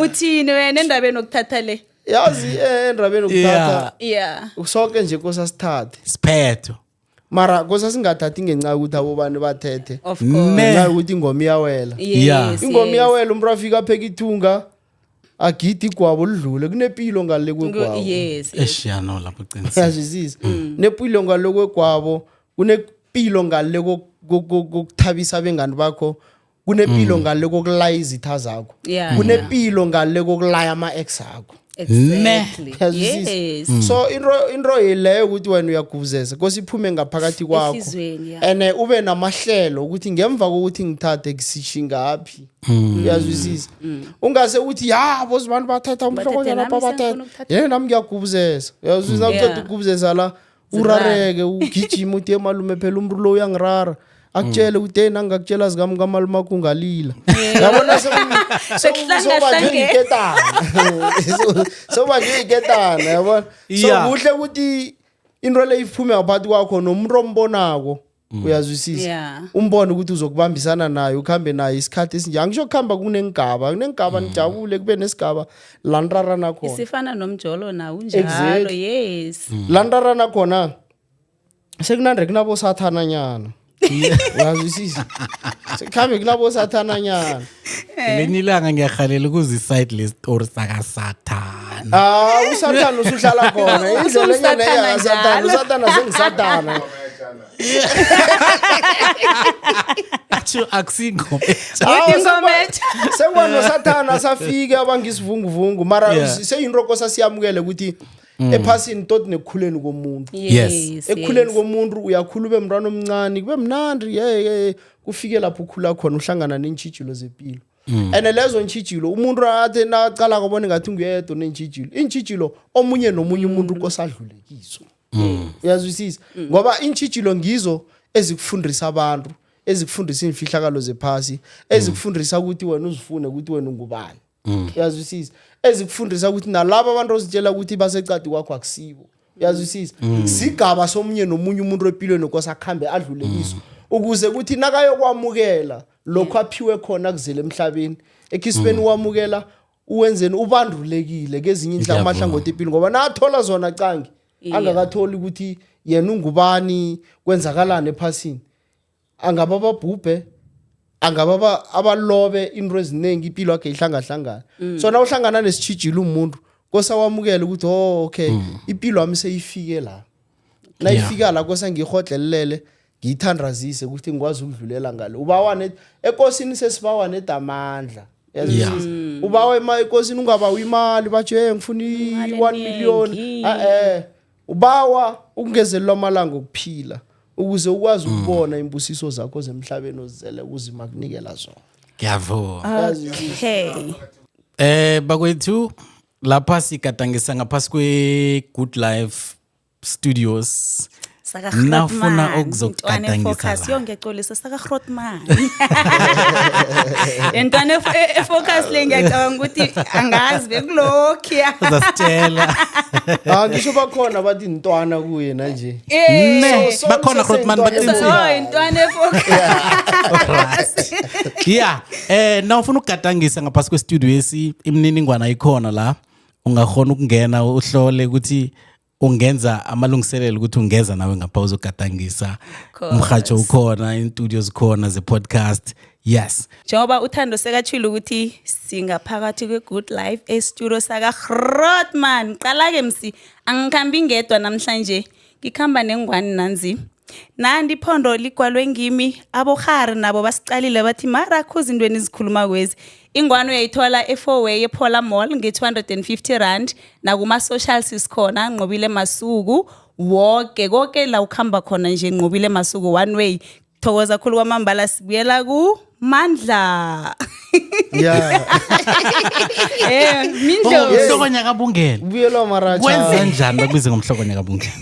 Uthini wena endabeni nokuthatha le? Yazi, endabeni yokuthatha, sonke nje kosasithathe. Siphetho. Mara kosasingathathi ngenxa yokuthi abobani bathethe, Of course. Ne. ngenxa yokuthi ingoma iyawela. Ingoma iyawela, umuntu afika apheka ithunga, agide igwabo lidlule, kunepilo ngale kwegwabo. Yes. Eish, ya, no, lapho uqinisile. Uyazwisisa? Nepilo ngale kwegwabo, kunepilo ngale kokuthabisa abengani bakho, kunepilo ngale kokulaya izitha zakho, kunepilo ngale kokulaya ama-ex akho. Exactly. Uyazwisisa? Yes. So into yileyo ukuthi wena uyagubuzesa, kose iphume ngaphakathi kwakho. Ehliziyweni, yeah. And ube namahlelo ukuthi ngemva kokuthi ngithathe kusishingaphi, uyazwisisa? Ungase uthi ya bozibantu bathatha umhlokonyana Bathethe, lapha nami bathetha sengifuna ukuthatha. ye nami ngiyagubuzesa, uyazwisisa? Uceda ukugubuzesa la, urareke, ugijima, uthi emalume phela umuntu lo uyangirara, akutshele ukuthi hey, nangingakutshela zikamkamalume akho ungalila, yabona? Sekuhlangahlangene. Iketana, sobanjwe iketana, yabona? So kuhle ukuthi into le iphume ngaphakathi kwakho nomuntu ombonako, uyazwisisa? Umbone ukuthi uzokubambisana naye, ukuhambe naye isikhathi esinje. Angisho kuhamba kunengigaba, kunengigaba nijabule, kube nesigaba la nirarana khona. Isifana nomjolo nawo unjalo. Exactly. La nirarana khona sekunande kunabosathananyana, uyazwisisa? Sekukhambe kunabosathananyana. Ngelinye ilanga ngiyahalela ukuza iside lestori sakasathana. Ah, usathana usuhlala khona indlela enye leyo. Ususathana Kasathana. njalo. Usathana sengisathana. Atsho akusingoma entsha. Awu, Ingoma entsha. Sekuba nosathana safike abangisivunguvungu, mara seyinto kosa siyamukele ukuthi ephasini toti nekukhuleni komuntu. Ekukhuleni komuntu uyakhula ube mntwana omncane, kube mnandi, ye kufike lapho ukhula khona uhlangana neentjhijilo zempilo. And lezo ntjhijilo umuntu athi nacala kobona ngathi nguyedwa neentjhijilo, iintjhijilo omunye nomunye umuntu kosadlule kizo, uyazwisisa? Ngoba iintjhijilo ngizo ezikufundisa abantu, ezikufundisa iimfihlakalo zephasi, ezikufundisa ukuthi wena uzifune ukuthi wena ungubani, uyazwisisa? Ezikufundisa ukuthi nalabo abantu ozitshela ukuthi basecadi kwakho akusibo, uyazwisisa? Sigaba somunye nomunye umuntu empilweni kosakhambe adlule kiso ukuze ukuthi nakayokwamukela lokho aphiwe khona kuzele emhlabeni ekhisibeni, wamukela uwenzeni ubandulekile kezinye indlela, amahlangothi empilo, ngoba nathola zona cangi angakatholi ukuthi yena ungubani, kwenzakalani ephasini, angaba babhubhe, angaba abalobe into eziningi, impilo yakhe ihlangahlangana. So na uhlangana nesitjhijilo umuntu kosa wamukele ukuthi oh okay, impilo yami seyifike la, nayifika la kosa ngiyihodlelele, ngiyithandazise ukuthi ngikwazi ukudlulela ngale. Ubawa ekosini, sesibawa nedamandla, yazwisisa? Ubawa ekosini, ungabawa imali, batsho hey ngifuna Imali i-1 million. enengi. Eh, ubawa ukungezelelwa amalanga okuphila ukuze ukwazi ukubona imbusiso zakho zemhlabeni ozizele uzima kunikela zona. Ngiyavuma. Okay. Bakwethu, lapha sigadangisa ngaphasi kwe Good Life Studios. Saka Nawufuna Grootman, ukuzokugadangisa Ntwana eFocus, la. yo ngiyaxolisa, saka Grootman. Lentwana eFocus le ngiyacabanga ukuthi angazi bekulokhu. Uzasitshela. Ah, ngisho bakhona bathi ntwana kuye nanje. Ne, So- bakhona so- Grootman so- baqinisile. Oh, intwana eFocus. Yeah, nawufuna ukugadangisa ngaphasi kwestudio esi, imininingwana ikhona la. Ungakhona ukungena uhlole ukuthi ungenza amalungiselelo ukuthi ungeza nawe ngapha uzogadangisa. Umhatsho ukhona, iintudio zikhona ze-podcast. Yes. Njengoba uThando sekatshile ukuthi singaphakathi kwe-Good Life estudio saka-Grootman. Qala-ke msi, angikhambi ngedwa namhlanje. Ngikhamba nengwani nanzi. Nandi iphondo ligwalwe ngimi, abohari nabo basiqalile bathi mara khuza intweni ezikhuluma kwezi. Ingwani uyayithola e-4way ePhola Mall nge-250 rand, nakuma-socials sikhona Nqobile Masuku woke koke la ukhamba khona nje, Nqobile Masuku one way. Thokoza khulu kwamambala, sibuyela ku Mandla. Mindlo. Umhlokonya kabungela. Ubuyelwa maracha. Kwenza njani bakubize ngomhlokonya kabungela?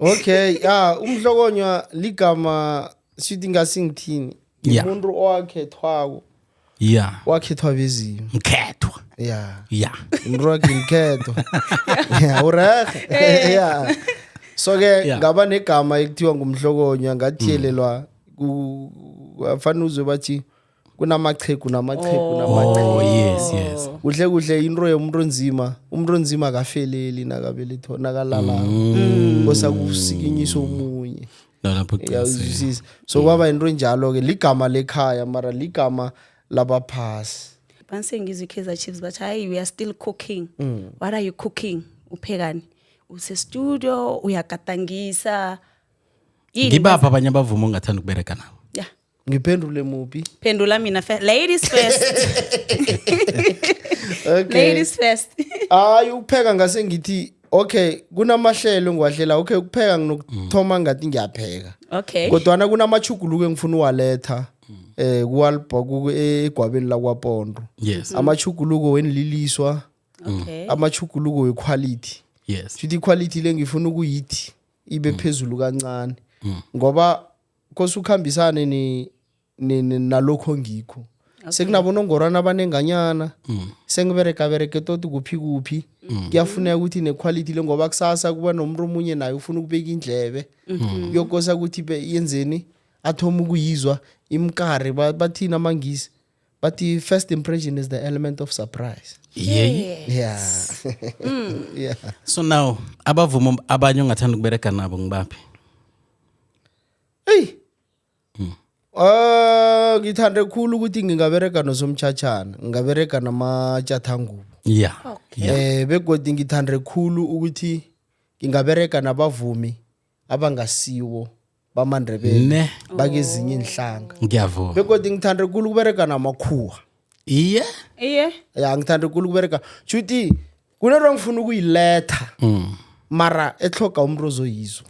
Okay, ya, umhlokonywa ligama sithi ngasingithini. Umuntu owakhethwako. Wakhethwa bezimu. Mkhethwa. Umuntu wakhe mkhethwa. Ya, urehe. Ya. So ke ngaba negama ekuthiwa ngumhlokonywa, ngathiyelelwa afana uzwe bathi kunamachegu namachegu namachegu. Oh, yes, yes. Kuhle kuhle into yomuntu onzima, umuntu onzima akafeleli nakabelethwa nakalalako. Kosa kusikinyisa omunye. No, lapho uqinisile. Uyazwisisa. So kwaba into enjalo ke, ligama lekhaya mara ligama labaphasi. Banse ngizwe iKaizer Chiefs bathi hayi, we are still cooking. What are you cooking? Uphekani? Use studio uyagadangisa. Yini? Ngibapha abanye abavumi ongathanda ukubereka nabo? Yeah. Ngiphendule muphi? Phendula mina first. Ladies first. Okay. Ladies first. Hayi, ukupheka ngase ngithi okay, kunamahlelo engiwahlela. Okay, ukupheka nginokuthoma ngathi ngiyapheka. Kodwana kunamachuguluko engifuna uwaletha kuwalbha egwabeni lakwaPondo. Amachuguluko wenliliswa, amachuguluko wequality. Futhi iquality le ngifuna ukuyithi ibe phezulu kancane. Ngoba kose ukhambisane ni nalokho ngikho. Sekunabonongorwana abanenganyana. Sengibereka bereke toti kuphi kuphi. Kuyafuneka ukuthi nequality le, ngoba kusasa kuba nomuntu omunye naye ufuna ukubeka indlebe. Kuyokosa ukuthi yenzeni, athoma ukuyizwa imkari. Bathini amangisi, bathi first impression is the element of surprise. Yeah. So now abavumi abanye ongathanda ukubereka nabo ngibaphi? Hey. Ngithande khulu ukuthi ngingabereka nosomtjhatjhana, ngingabereka namatjathangubo. Begodi ngithande khulu ukuthi ngingabereka nabavumi abangasiwo bamaNdebele bakezinye inhlanga. Ngiyavuma. Begodi ngithande khulu ukubereka namakhuwa. Iye. Ya, ngithande khulu ukubereka. Shuthi kunento engifuna ukuyiletha. Mara etlhoga umuntu ozoyizwa.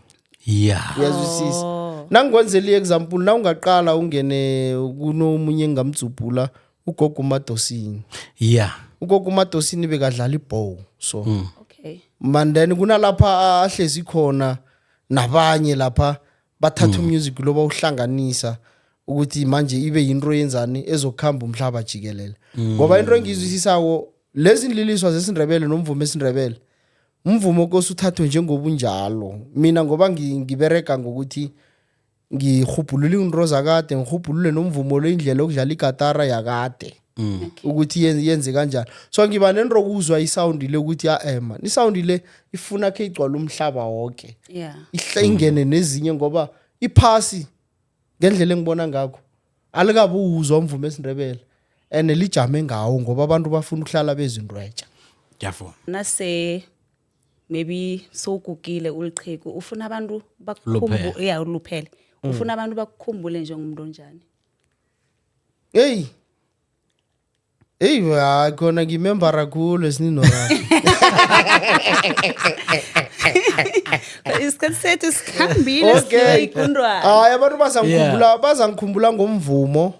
Uyazwisisa? Nangikwenzela i-example, nawungaqala ungene kunomunye engamdzubhula, ugogo uMadosini. Ugogo uMadosini bekadlala ibhow, so man then kunalapha ahlezi khona nabanye lapha bathatha umusic lo bawuhlanganisa ukuthi manje ibe yinto yenzani ezokuhamba umhlaba jikelele, ngoba into engiyizwisisako, lezi nliliswa zesiNdebele nomvumo esiNdebele, umvumo kose uthathwe njengobunjalo. Mina ngoba ngiberega ngokuthi ngirhubhulule iinto zakade, ngirhubhulule nomvumo lo, indlela yokudlala igatara yakade ukuthi yenze kanjani, so ngiba nento okuzwa isound le ukuthi ya man, isound le ifuna khe igcwale umhlaba wonke, ihle ingene nezinye, ngoba iphasi ngendlela engibona ngakho alikabe uwuzwa umvumo esiNdebele and lijame ngawo, ngoba abantu bafuna ukuhlala bezintwetsha. Ngiyavuma. Nase maybe sowugugile uliqhiku, ufuna abantu Uluphele. Yeah, uluphele, ufuna abantu bakukhumbule njengomuntu onjani? Hey hey, hayi khona ngimembara khulu esininora. Isikhathi sethu sikhambile, ikundwana. Hayi, abantu bazangikhumbula, bazangikhumbula ngomvumo.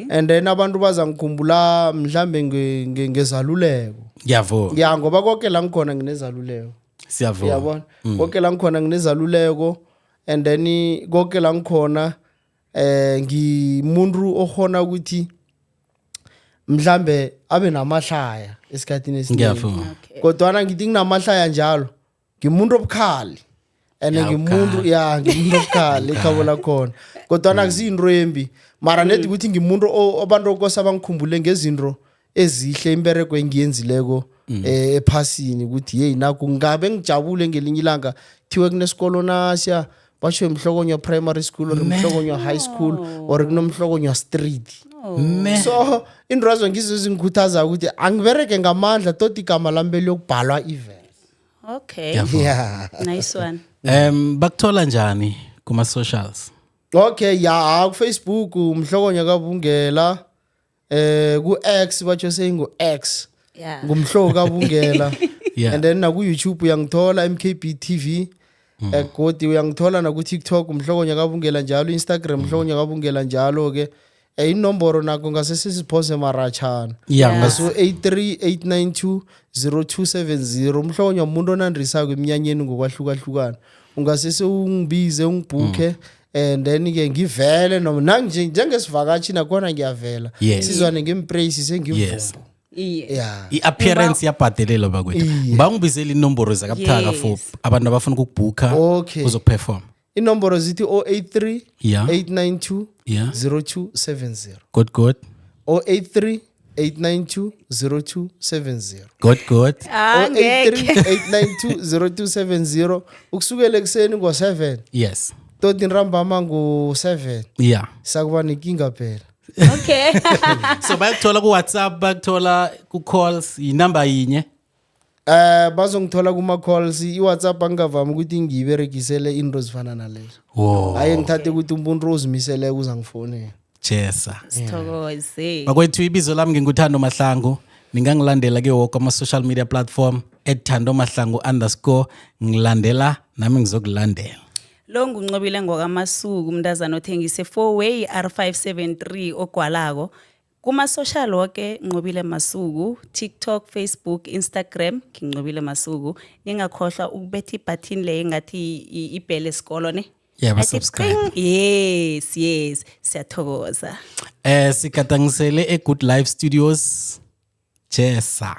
And then abantu bazangikhumbula mhlambe ngezaluleko. Ngiyavuma. Ya, ngoba konke la ngikhona nginezaluleko. Siyavuma. Uyabona, konke la ngikhona nginezaluleko, and then konke la ngikhona ngimuntu okhona ukuthi mhlambe abe namahlaya esikhathini esiningi. Ngiyavuma. Kodwana ngithi nginamahlaya njalo, ngimuntu obukhali and Ya, ngimuntu, ya, ngimuntu obukhali ekhabo lakhona, kodwana akusiyinto embi, mara nedi ukuthi ngimuntu abantu okosa bangikhumbule ngezinto Ezihle imbereko engiyenzileko ephasini ukuthi hey, nakho ngabe ngijabule ngelinye ilanga thiwe kunesikolo nasya, basho Mhlokonywa Primary School or Mhlokonywa High School or kunoMhlokonywa Street. So indrazo ngizo ezingikhuthaza ukuthi angibereke ngamandla toti igama lami beliyokubhalwa even. Okay. Nice one. Bakuthola njani kuma socials? Okay, ya, ku-Facebook uMhlokonywa kaBungela, ku-X, batsho seyingu-X, ngumhlobo kaBungela. And then naku-YouTube uyangithola, MKB TV. Godi uyangithola naku-TikTok, uMhlokonywa kaBungela njalo, Instagram Mhlokonywa kaBungela njalo-ke. Inomboro nakho ngase sisiphose maratshana. Ngaso 83 892 0270. Umhlokonywa umuntu onandisako eminyanyeni ngokwahlukahlukana. Ungasese ungibize, ungibhukhe, and then-ke ngivele noma nanje njengesivakatshi nakhona ngiyavela. Sizwane ngempraise sengimvumbo. Ya. I-appearance yabhadelelwa bakwethu. Bangibizela inomboro zakabuthaka for abantu abafuna ukukubhukha uzokuperform. Inomboro zithi 083 892 0270. Good good. 083 892 0270. Good good. Ah, ngeke. 083 892 0270, ukusukela ekuseni ngo-7 toti ntambama ngo-7. Sakuba nenkinga phela. So bayakuthola ku-WhatsApp, bayakuthola ku-calls, inamba yinye? Bazongithola kuma-calls. I-WhatsApp angingavami ukuthi ngiyiberegisele into ezifana nalezo. Aye, ngithathe ukuthi umuntu ozimiseleko uzangifonela. Jesa. Sithokoze. Bakwethu, ibizo lami nginguThando Mahlangu. Ningangilandela ke woke ama-social media platform @ThandoMahlangu_. Ngilandela nami ngizokulandela. Lo nguNcobile ngokaMasuku, umntazana othengise 4 way R573 ogwalako. Kuma-social woke Nqobile Masuku, TikTok, Facebook, Instagram, ngiNqobile Masuku. Ningakhohlwa ukubetha ibhathini leyo engathi ibhele esikolo ne. Yeah, Athi ba-subscribe. qing. Yes, siyathokoza. Sigadangisele e-Good Life Studios. Jesa.